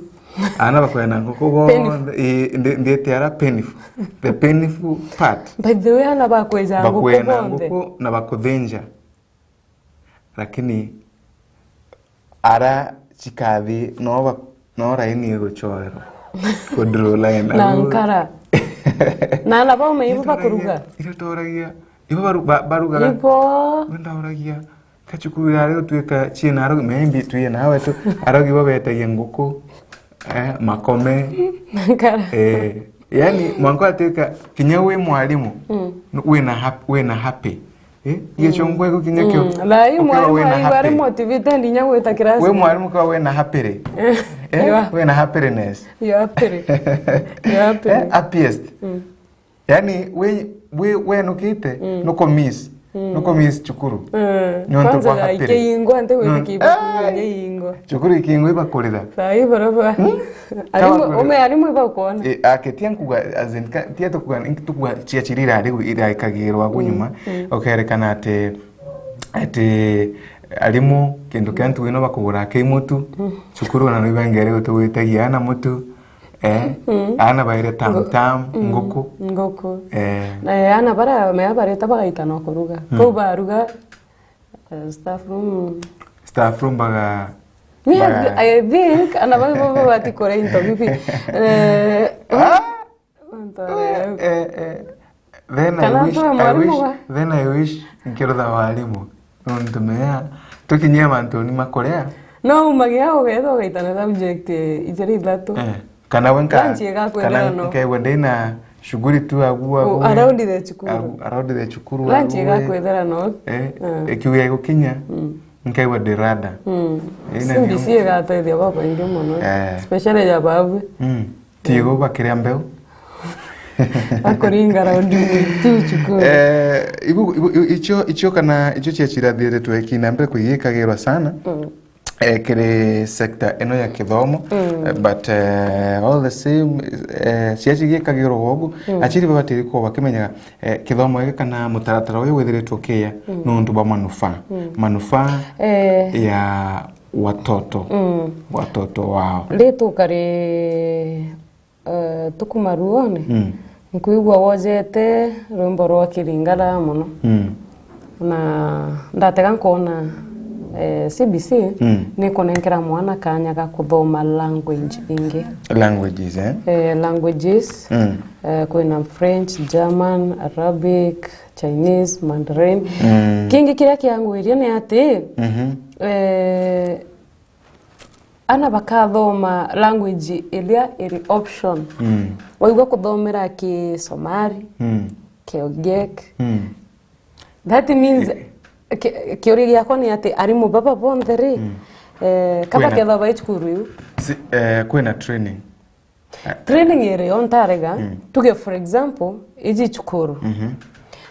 Aana bakwena nguku bonthe, ii, ndi-, ndiete ara painful. The painful part. By the way, aana bakweja nguku bonthe. Bakwena nguku na bakuthinja. Lakini ara cikathi no ba-, no raini iguchorerwa. Ku draw line. Na nkara. Na aana bau me ibo bakuruga? Iratoragia. Ibo baru-, ba-, barugaga. Ibo. Ibo ndauragia. Kachukuru ari gutuika ciina arogi, maybe tuye nawe tu, arogi bo betagia nguku, eh, makome. Nkara. Eh, yani, mwanka atuika, kinya wi mwarimu, mm, wina hap-, wina happy. Eh, gichungwa igu kinya kio. Mm. Thaa ii ukiwa mwarimu wina aigua ari happy. Motivated inya gwita class. Wi mwarimu kwa wina happy. Eh, yeah. Wina happiness. You're happy. You're happy. Eh, happiest. Mm. Yani, wi, wi, wenukite, mm, nuku miss, mm, nuku miss cukuru. Mm. Nontu kwanza bwa happy. Ikiingwa, nte gwita kibaku, ai, ikiingwa. Cukuru ikiingwa ibakurira. Sai barabara. Hmm? Arimu, kabakurira. Ume arimu ibakona. E, ake, tia nkuga, as in, ka, tia tukuga, tukuga cia cirira ari iraikagirwa agu, mm, nyuma, mm, ukerekana ati, ati arimu, kindu kia ntugi no bakugura ki mutu, mm, cukuru na no ibangere gutugwitagia ana mutu. Eh, mm, aana baire tam tam, mm, nguku. Nguku. Eh. Na aana bara mea bareta bagaita no kuruga. Mm. Kuu baruga, eh, staff room. Staff room baga-, Me, I, I think, ana bau baba batikore into bibi. Eh, Ah! Antu aria. Eh, eh. Then I Kana wish, twe I mwarimu wish, ga? Then I wish nkirutha warimu. Nontu mea, tukinyia mantuni makuria. No umagia ugetha ugaitana subject, eh, ijiri ithatu. Eh. Kana we nka-, Lunch igakwithira kana no. Nkaigua ndina shughuli tu agu, agu, Oh, around the cukuru. Agu, around the cukuru, Lunch agu, igakwithira no. Eh, Ah. ikiuga igukinya, Mm. nkaigua ndi rada. Mm. Eh, na C B C nio- igatethia babaingi mono. Eh. Especially ya babu. Mm. Tigo bakiria mbeu. Akuringa raundi tu cukuru. Eh, ibu, ibu, ibu, icio, icio kana icio ciacirathiritwe kina mbere kuigikagirwa sana. Mm. Eh, kiri sector ino ya kithomo. Mm. Eh, but, eh, all the same, eh, ciaci gikagirwa ugu, Mm. aciari babatiri kuwa bakimenyaga, eh, kithomo giki kana mutaratara uyu withiritwe ukiya Mm. nuntu bwa manufaa. Mm. Manufaa Eh. ya watoto. Mm. Watoto wao. Ndi tukari Eh, tukuma ruone, Mm. nkwigua wojete rwimbo rwa Kiringara mono. Mm. Na ndatega nkona, eh, C B C Mm. nikunenkera mwana kanya ga kuthoma language ingi. Languages, eh? Eh, languages, Mm. eh, kwina French, German, Arabic, Chinese, Mandarin. Mm. Kingi kiria kiangwirie ni ati, Mhm. eh, Ana bakathoma language iria iri option. Mm. Waigua kuthomera Kisomali, Mm. Kiogiek. Mm. That means, ki-, kiuria giakwa ni ati arimu baba bonthe ri, Mm. eh, kaba Kwina ketha bai cukuru iu? Si-, eh, kwina training. Training iri yo ntarega, Mm. tuge for example, iji cukuru. Mhm.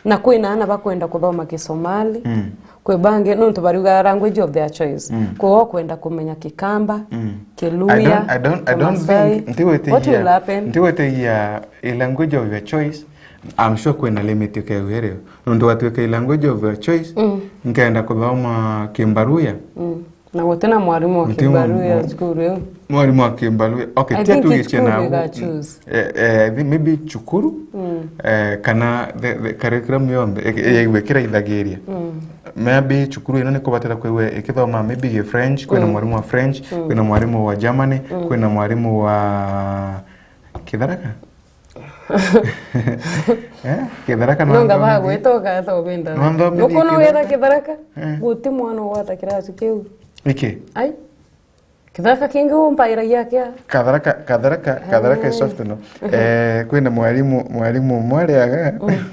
Na kwina ana bakwenda kuthoma Kisomali, Mm. kwi bangi, nontu bariuga language of their choice. Mm. Kwi o kwenda kumenya Kikamba, Mm. Kiluya, I don't, I don't, I don't Kimasai. Think, ntigwitigia, What will happen? Ntigwitigia a language of your choice, I'm sure kwina limit ukegwireo. Nontu watuika a language of your choice, Mm. nkenda kuthoma Kimbaruya. Mm. Na guti na mwarimu wa Guti Kimbaruya mwa-, cukuru iu. Mwarimu wa Kimbaruya. Okay, I tia think tugicie cukuru nau. Iga choose. Eh, eh, I think maybe cukuru, Mm. eh, kana the, the curriculum yonthe, eh, eh, yaigua ikiraithagiria. Mm. Maybe cukuru ino nikubatira kwigua ikithoma maybe gi French, kwina Mm. mwarimu wa French, Mm. kwina mwarimu wa Germany, Mm. kwina mwarimu wa Kitharaka. Eh? Kitharaka no nonga nthomithie. Bagwita ugatha ubinda. No nthomithie Nukona ugetha Kitharaka? Kitharaka? Eh. Guti mwana ugwata kirasi kiu. Iki? Ai. Kitharaka kingi umpairagia kia? Katharaka, Katharaka, Katharaka is soft no. Eh, kwina mwarimu, mwarimu umwe ariaga. Mm.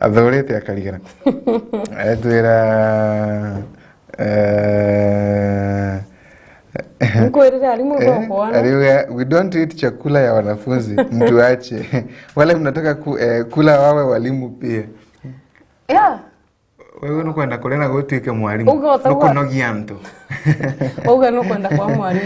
Athurite akarigana. Etwira Eh, Nkwirire arimu eh, bokwana. Ariuga, "We don't eat chakula ya wanafunzi, mtuache. Wale mnataka ku-, eh, kula wawe walimu pia." Yeah. Wewe nukwenda kuria na gutuike mwarimu. Uga utauga. Nukunogia antu. Uga nukwenda kwa mwarimu.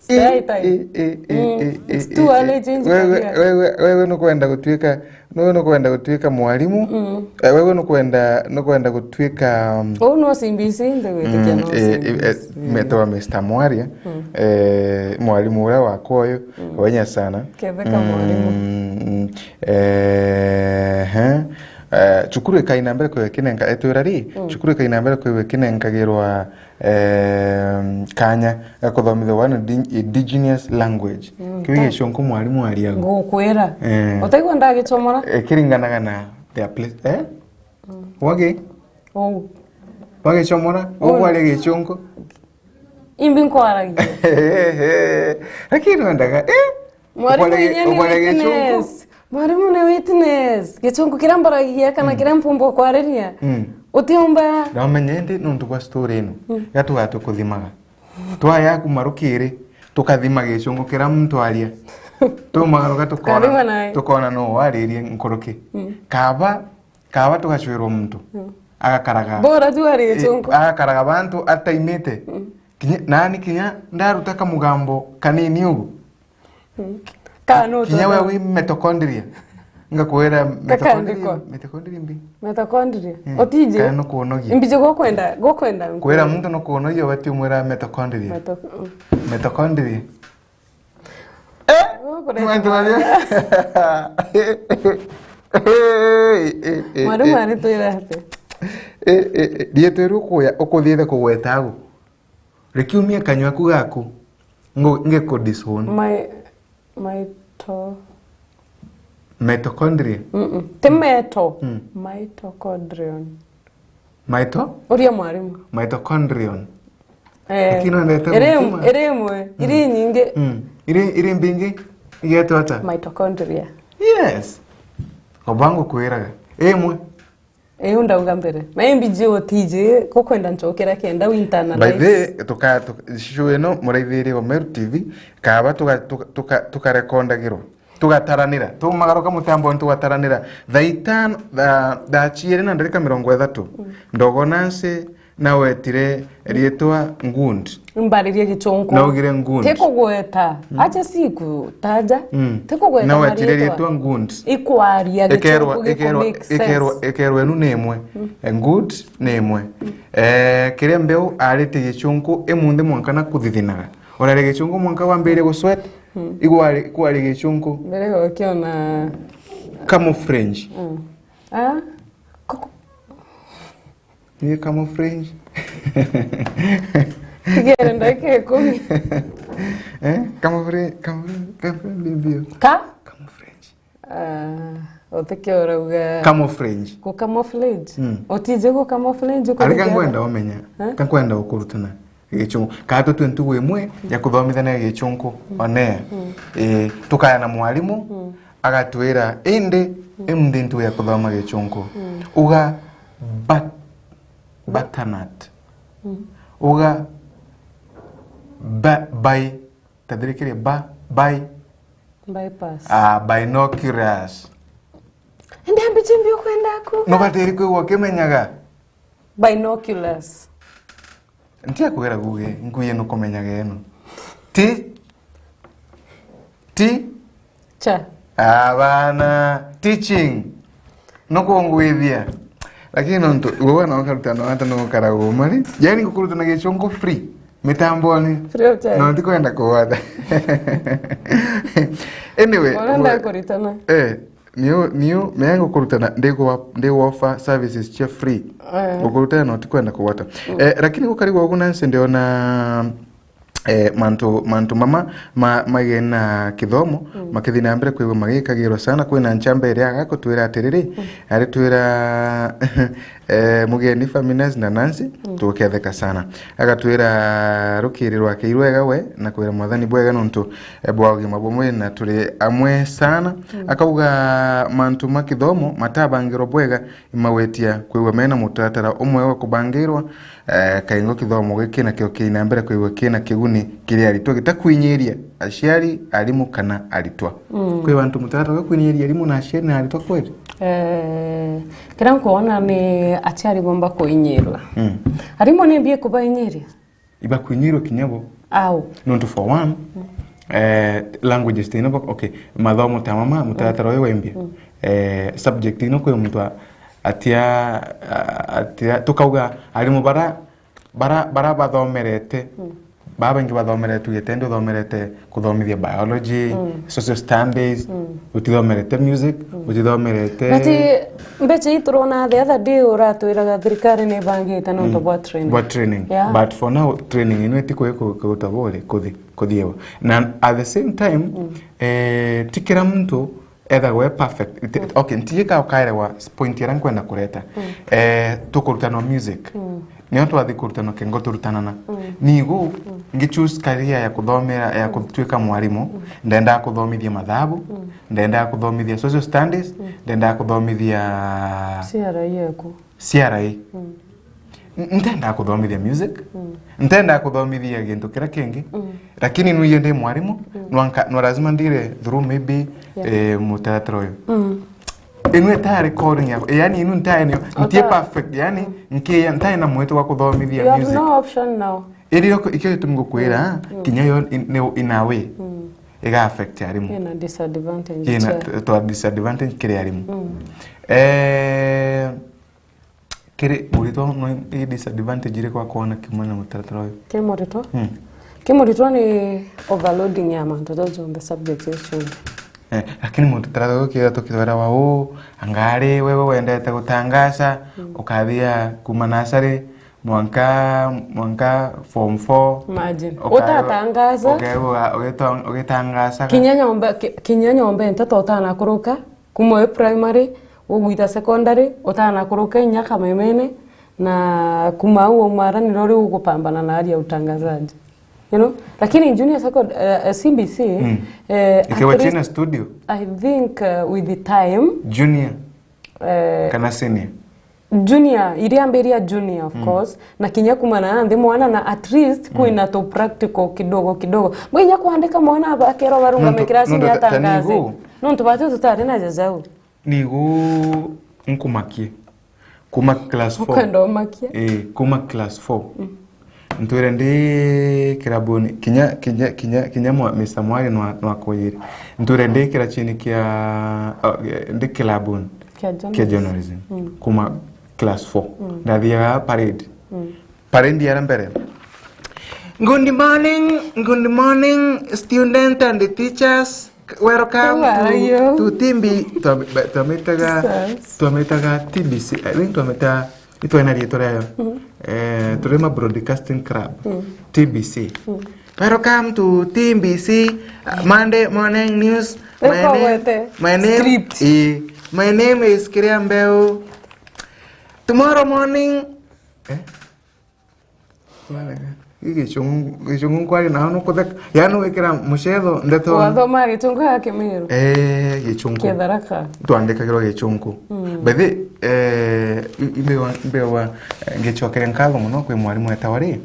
Eh, Stay time. Eh, eh, eh, Mm, eh, it's eh, too eh, early, eh. Change Wewe, career. Wewe, wewe nukwenda gutuika Nuu nukwenda gutuika mwarimu? Mm. Eh, wewe nukwenda, nukwenda gutuika, um, Uu no C B C, ntigwitikia mm, no eh, C B C. Eh, eh, metawa Mister Mwaria, Mm. eh, mwarimu uria wakwa uyu, Mm. wenya sana. Ketheka mwarimu. Mm, mm, eh, he. Eh, cukuru ikai na mbere kwigua ikinenka-, etwira ri, Mm. cukuru ikai na mbere kwigua ikinenkagirwa ehm, kanya ga kuthomithia wana indi-, indigenous language. Mm, Kiu ta- gicunku mwarimu ariaga. Ngukwira. Eh. Utaigua ndagicomora? Eh, kiringanaga na their place, eh? Mm. Wagi? Uu. Wagicomora? Uu. Uu kwaria gicunku? Imbi nkwaragia. Lakini wendaga, eh? Mwarimu Ukware-, inya ni ukware witness. Gicungu? Mwarimu ni witness. Gicungu kiria mbaragia kana Mm. kiria mpumba kwariria. Mm. Utiumba. Ndamenya indi nontu bwa story ino. Mm. Iga tuga tukuthimaga. Twaya kuma rukiri, tukathima gicungu kiria muntu aria. Tumagaruka tukona, Tukathima naye. Tukona no waririe nkuruki. Mm. Kaba, kaba tugacwirwa muntu. Mm. Agakaraga. Bora tu ari Eh, gicungu. Agakaraga bantu ataimite. Mm. Kinya, nani kinya ndaruta kamugambo kanini ugu. Mm. Ka no Kinya we wi mitochondria. Ngakwira mitochondria, Kakandikwa. Mitochondria mbi. Mitochondria. Mm. Otije. Kana no kuonogia. Imbije gukwenda, gukwenda. Kwira muntu no kuonogia, ubati umwira mitochondria. Mito-, mm. Mitochondria. Eh? Gukwenda Mwantu waria. Mwarimu aritwira ati? Eh, eh, eh, rietwa riu ukuya, ukuthiite kugweta agu. Rikiumia kanywaku gaku, ngu-, ngiku disown. My, mito- Mitochondria? Mm-mm. Ti meto. Mm. Mitochondrion. Mito? Uria mwarimu. Mitochondrion. Eh, lakini no ndete iri im-, gutuma. Iri imwe, iri inyingi. Mm. Iri, iri mbingi igetwa ata? Mitochondria. Yes. Obangu kwiraga. Imwe. Iu ndauga mbere. Na imbi ji utiji, gukwenda ncokera kenda wi internalize. By the way, tuka, tuka, show ino, muraithiria wa Meru T V, kaba tuka, tuka, tuka, tukarekondagirwa. Tugataranira. Tumagaruka mutamboni tugataranira. Thaa itano, thaa, thaa ciiri na ndarika mirongo ithatu. Mm. Ndogo Nancy nawetire riitwa ngund. Mbaririe gichunku. Naugire ngund. Ti kugweta. Mm. Acha si kutaja. Mm. Ti kugweta. Nawetire mariitwa. Riitwa ngund. Ikwaria gichunku giku make sense. Ikerwa, ikerwa, ikerwa enu ni imwe. Mm. Eh, ngund ni imwe. Mm. Eh, kiria mbeu aritie gichunku imunthi mwanka na kuthithinaga. Ona ri gichunku mwanka wambirie guswet, mm, igwari, igwari gichunku. Mbere gokiona. Camouflage. Mm. Ah? Kuku- Ni camouflage. Tigere ndagika ikumi. Eh? Camouflage, camouflage, camouflage, mbio. Ka? Camouflage. Ah, utikio urauga. Camouflage. Ku camouflage? Mm. Utiji ku camouflage. Ari ka nkwenda umenya. Eh? Ka nkwenda gukurutana Gichunku. Kana tutue ntugu imwe ya kuthomithania Gichunku, mm, on air. Mm. Eh, tukaya na mwarimu, mm, agatwira, indi, mm, imunthi ntugu ya kuthoma Gichunku. Mm. Uga but-, butternut. Mm. Uga ba-, by, tathirikiria ba-, by. Bypass. Ah, binoculars. Indi ambi chimbi ukwenda kuga. Nubatiri kwigua ukimenyaga. Binoculars. Ntiakwira guge, nkuye nukumenyaga ino. Ti, ti. Cha. Abana, teaching. Nukungwithia. Lakini nontu, gwe wana ukarutana wata nukaraga umari. Yani ngukurutana Gichunku free. Mitamboni. Free of charge. No, ntikwenda kugwata. Anyway, urenda kuritana. Eh, niu, niu, mea ngukurutana, ndigwa-, ndigwa offer services cia free. Eh. Ngukurutana no tikwenda kugwata. Mm. Eh, lakini gukarigwa ugu Nancy ndiona, eh, mantu, mantu mama ma, magena kithomo, mm, makithi na mbere kwigwa magikagirwa sana. Kwina nchamba iria agakutwira atiriri, mm, aritwira, eh, mugeni Faminas na Nancy, mm, tuguketheka sana. Agatwira rukiri rwake irwega we, na kwira Mwathani bwega nontu, eh, bwa ugima bwa mwiri na turi amwe sana. Mm. Akauga mantu ma kithomo matabangirwa bwega, imagwetia kwigua mena mutaratara umwe wa kubangirwa, eh, kaingo kithomo giki nakio kina mbere kwigua kina kiguni kiri aritwa gitakwinyiria aciari, arimu kana aritwa. Mm. Kwi bantu mutaratara gwa kwinyiria arimu na aciari na aritwa kweli? Eh, kiria nkwona ni aciari bomba kuinyirwa. Mm. Arimu ni mbi kubainyiria? Ibakuinyirwa kinya bo. Au. Nontu for one, mm, eh, languages tino bo, okay, mathomo ta mama, mutaratara uyu wembia. Mm. Eh, subject ino kwi muntu a-, atia, a-, atia, tukauga arimu bara, bara, bara bathomerete, mm, baa baingi bathomerete, tuge tendi uthomerete kuthomithia biology, mm, social studies, mm, utithomerete music, mm, utithomerete. But mbecha ii turona the other day uratwiraga thirikari ni ibangite nontu, mm, bwa training. Bwa training. Yeah. But for now, training ino itikwikugutagwo ri kuthi, kuthiwa. Na at the same time, mm, eh, ti kira muntu ethagwa e perfect. Ite-, mm, okay, ntijika ukaerewa point iria nkwenda kureta. Mm. Eh, tukurutanwa music. Mm. Nio twathi kurutanwa kengo turutanana. Mm. Nigu, mm, ngi choose career ya kuthomera, ya, mm, kutuika mwarimu. Mm. Ndendaa kuthomithia mathabu, mm, ndendaa kuthomithia social studies, mm, ndendaa kuthomithia C R E yeku. C R E. Mm. N-, ntendaa kuthomithia music. Mm. Ntendaa kuthomithia gintu kiria kingi. Mm. Lakini nu iyo ndi mwarimu, mm, nwanka, no lazima ndire through maybe, yeah, eh, mutaratara uyu. Mm. Inu itari calling yakwa, yani inu ntari nio, ntie perfect, yani, mm, nkia ntari na mwete wa kuthomithia music. You have no option now. Iri yo, ikio gitumi ngukwira, mm, kinya yo in, in, in a way, mm, iga affect arimu. Ina disadvantage. Ina, yeah, twa disadvantage kiri arimu. Mm. Eh, kiri muritwa no i disadvantage iriku akwona kimwe na mutaratara uyu? Ki muritwa? Mm. Ki muritwa ni overloading ya mantu jau jonthe, subjects iu cionthe. Eh, lakini mutaratara uyu kira tukithwerawa uu, angari wewe wendete gutangaca, mm, ukathia kuma nasari, mwanka, mwanka form four. Imagine. Ukae-, utatangaza. Ukae-, uga-, ugita-, ugitangaza. Kinya nyomba, ki-, kinya nyomba nteto utanakuruka, kuma wi primary, ugwita secondary, utanakuruka inya kamemene, na kuma au umara niro riu ugupambana na hali ya utangazaji. You know? Lakini junior second-, eh, eh, C B C, Mm. eh, Ikiwa at least chini studio. I think, uh, with the time, Junior. eh, Kana senior. Junior, iriambiria junior, of Mm. course, na kinya kuma na nthi mwana na at least Mm. kwina tu practical kidogo kidogo. Mwinya kwandika mwana aba akerwa barungame Nontu, kirasi nontu ni ta, ta atangaze. nigu. Nontu batu tutari na jajau. Nigu nkumakie. Kuma class four. Ukwenda umakia? Eh, kuma class four. Mm. Ntwire ndi kirabuni, kinya, kinya, kinya, kinya mwa-, Mister Mwari nwa-, nwakwiyire. Ntwire ndi kirachini kia, oh, ndi kirabuni Kia kia journalism. journalism. Mm. Kuma class four. Mm. Ndathiaga parade. Mm. Parade ya mbere. Good morning, good morning, student and teachers. Welcome How are to, you? to T B C. Twame-, ba-, twametaga, Jesus. twametaga T B C. I think twametaga, itwena rietwa riayo. Mm. Eh, turi ma Broadcasting Club. Mm. T B C. Mm. Welcome to T B C, uh, Monday morning news. My Eko name, wete. my name, Script. eh, my name is Kiria Mbeu. Tomorrow morning, eh? Warega. Ii gichungu, gichungu nkwari nao nukutheka. Yaani wikira mucetho ndeto. Wathoma gichungu ya Kimiru. Eh, gichungu. Kia Tharaka. Twandikagirwa gichungu. Mm. By the way, eh, i-, imbewa, imbewa, eh, ngicokeria nkatho muno kwi mwarimu etawa ri,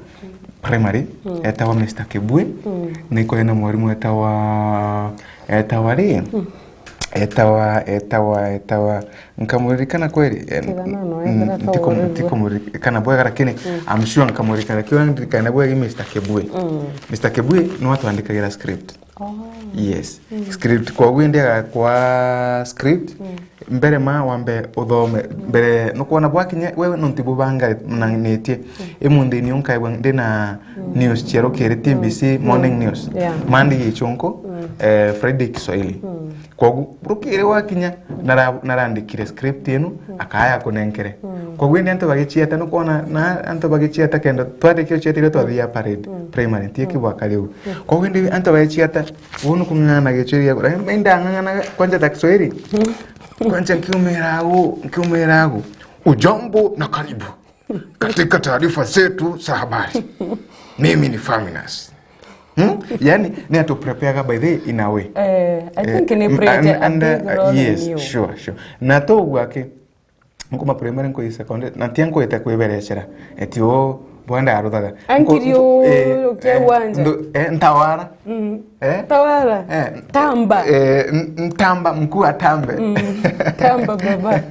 primary, Mm. etawa Mister Kibue. Mm. Nikwari na mwarimu etawa, etawa ri, Mm. etawa, etawa, etawa, nkamuririkana kweri, eh, Tigana no, mm, ethira ntikumu-, twaurigua. ntikuririkana bwega, lakini Mm. I'm sure nkamuririkana. Kiu ndirikane bwega i Mister Kibue. Mm. Mister Kibue niwe atwandikagira script. Oh. Yes. Mm. Script, koguo indi agakwa script, Mm. mbere ma wambe uthome, Mm. mbere nukwona bwakinya, wewe nontu bubanganitie. Mm. Imunthi ni unkaigua ndina Mm. news cia rukiri, T B C Mm. morning Mm. news. Yeah. Monday gichunku, Mm. eh, Friday Kiswahili. Mm. Kogu, rukiri wakinya, nara-, narandikire script ino, Mm. akaya kunenkere. Mm. Kogu, indi antu bagicieta, nukwona, na antu bagicieta kenda, twarikire ucieta iria twathia parade, Mm. primary, ntie Mm. kibwaka riu. Mm. Kogu, indi antu bagicieta, uu nukung'ang'ana gichwiri giakwa. Indi ang'ang'ana, kwanja ta Kiswahili. Mm. Kwanja nkiumira agu, nkiumira agu. Ujambo na karibu katika taarifa zetu za habari. Mimi ni Faminas. Hmm? Yani, ni atu prepareaga by the way in a way. Eh, I Eh, think ni m-, play and, a and, big uh, role yes, in you. Sure, sure. Na to gwake, nkuma primary, nkuthi secondary, na tia nkwite kwiberecera. Eti o bwanda aruthaga. Ankiri Nku-, nku-, eh, ukia eh, wanja. Ndu-, eh, ntawara. Mm. Eh? Tawara. Eh, Tamba. Eh, n-, ntamba, mkuu atambe. Mm. Tamba baba.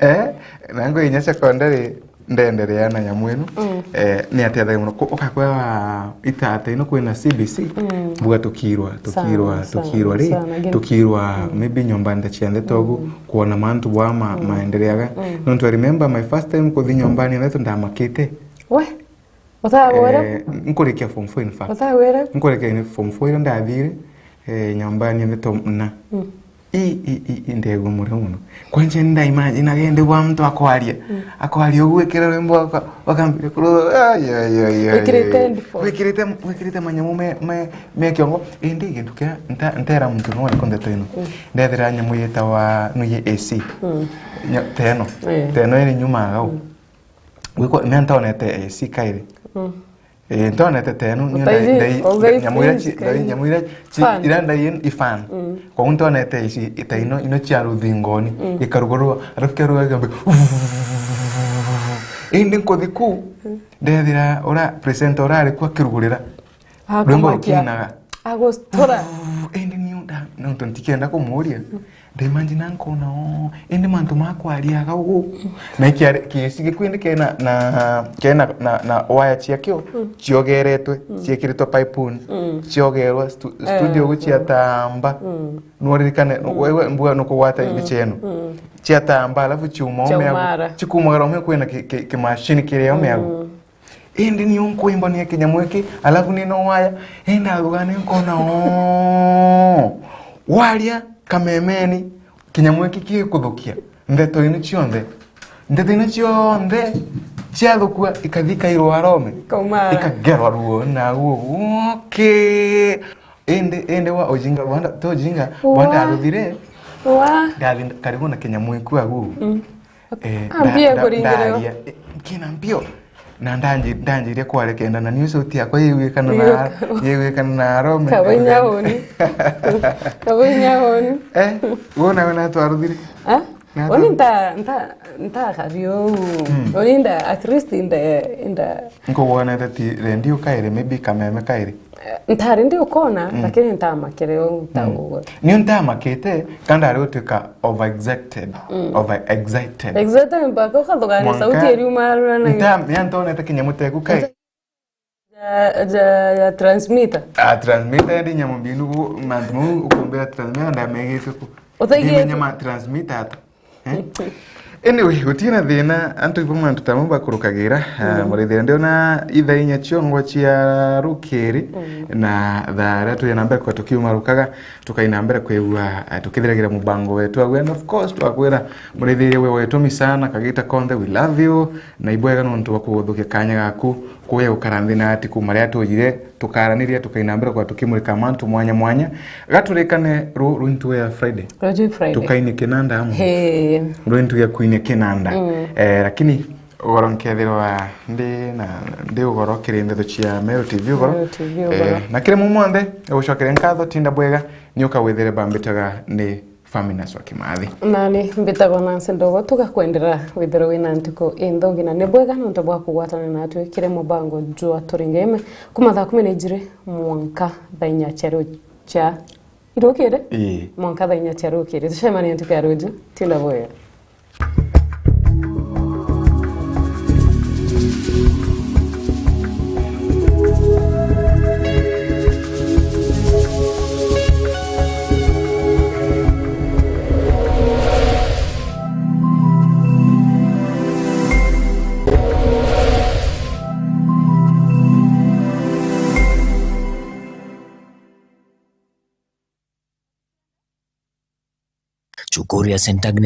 Eh? Na nkuthi inya secondary, ndenderea na nyamu ino. Mm. Eh, ni atethagia muno. Ku-, ukakwira itata ino kwina C B C, Mm. mbuga tukirwa, Sana, tukirwa, sana, tukirwa ri, sana. Again. tukirwa, Mm. maybe nyomba nda cia ndeto ugu, Mm. kwona mantu bwa ma-, Mm. maendereaga. Mm. Nontu I remember my first time kuthi nyombani ya ndeto ndamakite. We? Utagwire? Eh, nkurikia form four in fact. Utagwire? Nkurikia form four iria ndathire, eh, nyombani ya ndeto na. Mm. I, i, i, i, ndegwa murio muno. Kwanja ndaima, inagende bwa mtu akwaria. Mm. Akwaria ugu, wikira rwimbo waka-, wakambire kuru-, ai, ai, ai, ai, Wikirite ai. headphone. Wikirite, wikirite manyamu me, me, me kiongo. Indi gintu kia, nta-, ntera muntu no ariko ndeto ino. Mm. Ndethira nyamu yetawa, no ye A C. Mm. Nya-, teno. Eh. Teno iri nyuma agau. Mm. Gwikwa, me ntonete A C kairi. Mm. Eh, ntonete tenu, niyo Utaithi, ndai, ndai, utaithi nyamu ira ci-, ndai, kairi. nyamu ira ci-, Fan. ira ndai i fan. Mm. Koguo ntonete ici, ita ino, ino cia ruthingoni, Mm. ikarugurwa, alafu kiarugurwa kiambe, indi nkuthi ku, Mm. ndethira ura presenter urari ku akirugurira. Rwimbo Akumakia. rukinaga. Agustura. Indi niu nda-, nontu ntikenda kumuria. Mm. Ndaimagine nkona, oo, indi mantu makwariaga uu. Na ikiari-, kiisi gikui indi kena, na, kena, na, na waya ciakio, Mm. ciogeretwe, Mm. ciekiritwe pipe-ini, Mm. ciogerwa stu-, Eh, studio ugu mm. ciatamba. Mm. Nuririkane, Mm. wewe mbuga nukugwata Mm. mbica ino. Mm. Ciatamba, alafu ciuma ome agu. Ciaumara. Cikumagara ome kwina ki-, ki-, kimashini kiria ome agu. Mm. Indi ni unkuimbania kinyamu iki, alafu ni no waya, indi aruga ni nkona, oo. Waria kamemeni, kinyamu iki gikuthukia ndeto ino cionthe. Ndeto ino cionthe, Ciathukua, ikathi ikairwa Arome. Kauma. Ikagerwa ruo na guo. Okay. Indi, indi wa ujinga, wanda, to ujinga, Wa. wanda aruthire. Wa. Ndathi karibu na kinyamu ikua gu. Mm. Eh, Ambia nda-, nda-, kuringirwa. ndaria, eh, kina mbio. Na ndanji-, ndanjiria kware kenda, na niu sauti yakwa yiguikana na, Yiguka. yiguikana na Arome. Kabainya uni. Kabainya uni. Eh, wona we natwaruthire? Ah? Na Oni ta- nta, nta, ntakari uu. Mm. Oni nda, at least nda, nda. Nkugwanete ti rendi ukaire, maybe kameme kaire. Ntari ndi ukona, Mm. lakini ntamakire uu, ta Mm. uguo. Niu ntamakite, ka ndari gutuika overexcited, Mm. overexcited. Excited mpaka ukathugaania Mwanka sauti iriumarura na nta-, ya ntonete kinyamu teku kai. Ja, ja, ja transmitter. Ah, transmitter ndi nyamu mbinu gu, mantu mau ukumbira transmitter ndamegite ku. Utegete? Ndimenya ma transmitter ata. Eh? Anyway, gutina thina, antu ibo mantu tamo bakurukagira. Ah, Mm. murithire ndiona ithaa inya ciongwa cia rukiri, Mm. na thaa ria twi na mbere kwa tukiumarukaga, tukaina mbere kwigua, ah, tukithiragira mubango wetu agwe. And of course, twakwira murithirie we wetu misana, kagita konthe, we love you, na ibwega nontu bwa kuguthukia kanya gaku. Kuya gukara nthi na atiku maria tujire, tukaraniria, tukaina mbere kwa tukimurika mantu mwanya mwanya. Gaturikane ru-, ruintu ya Friday. Ruju Friday. Tukaine kinanda amwe. Hey. Ruintu ya kuine kinanda. Mm. Eh, lakini ugoro nkethirwa ndi na, ndi ugoro kiri ndeto cia Meru T V ugoro. Meru T V ugoro. Eh, na kiri mumonthe, gucokere nkatho tinda bwega, ni ukawithire bambitaga ni Faminas wa Kimathi. Nani mbitagwa Nancy Ndogo, tugakwendera withirwe wina ntuku inthongi, na ni bwega nontu bwa kugwatana natwi kiri mubango jwa Turingeme kuma thaa kumi na ijiri mwanka thaa inya cia ru-, cia irukiri? Ii. Mwanka thaa inya cia rukiri. Tucemanie ntuku ya ruju, tinda bwega. Cukuru ya Saint Agnes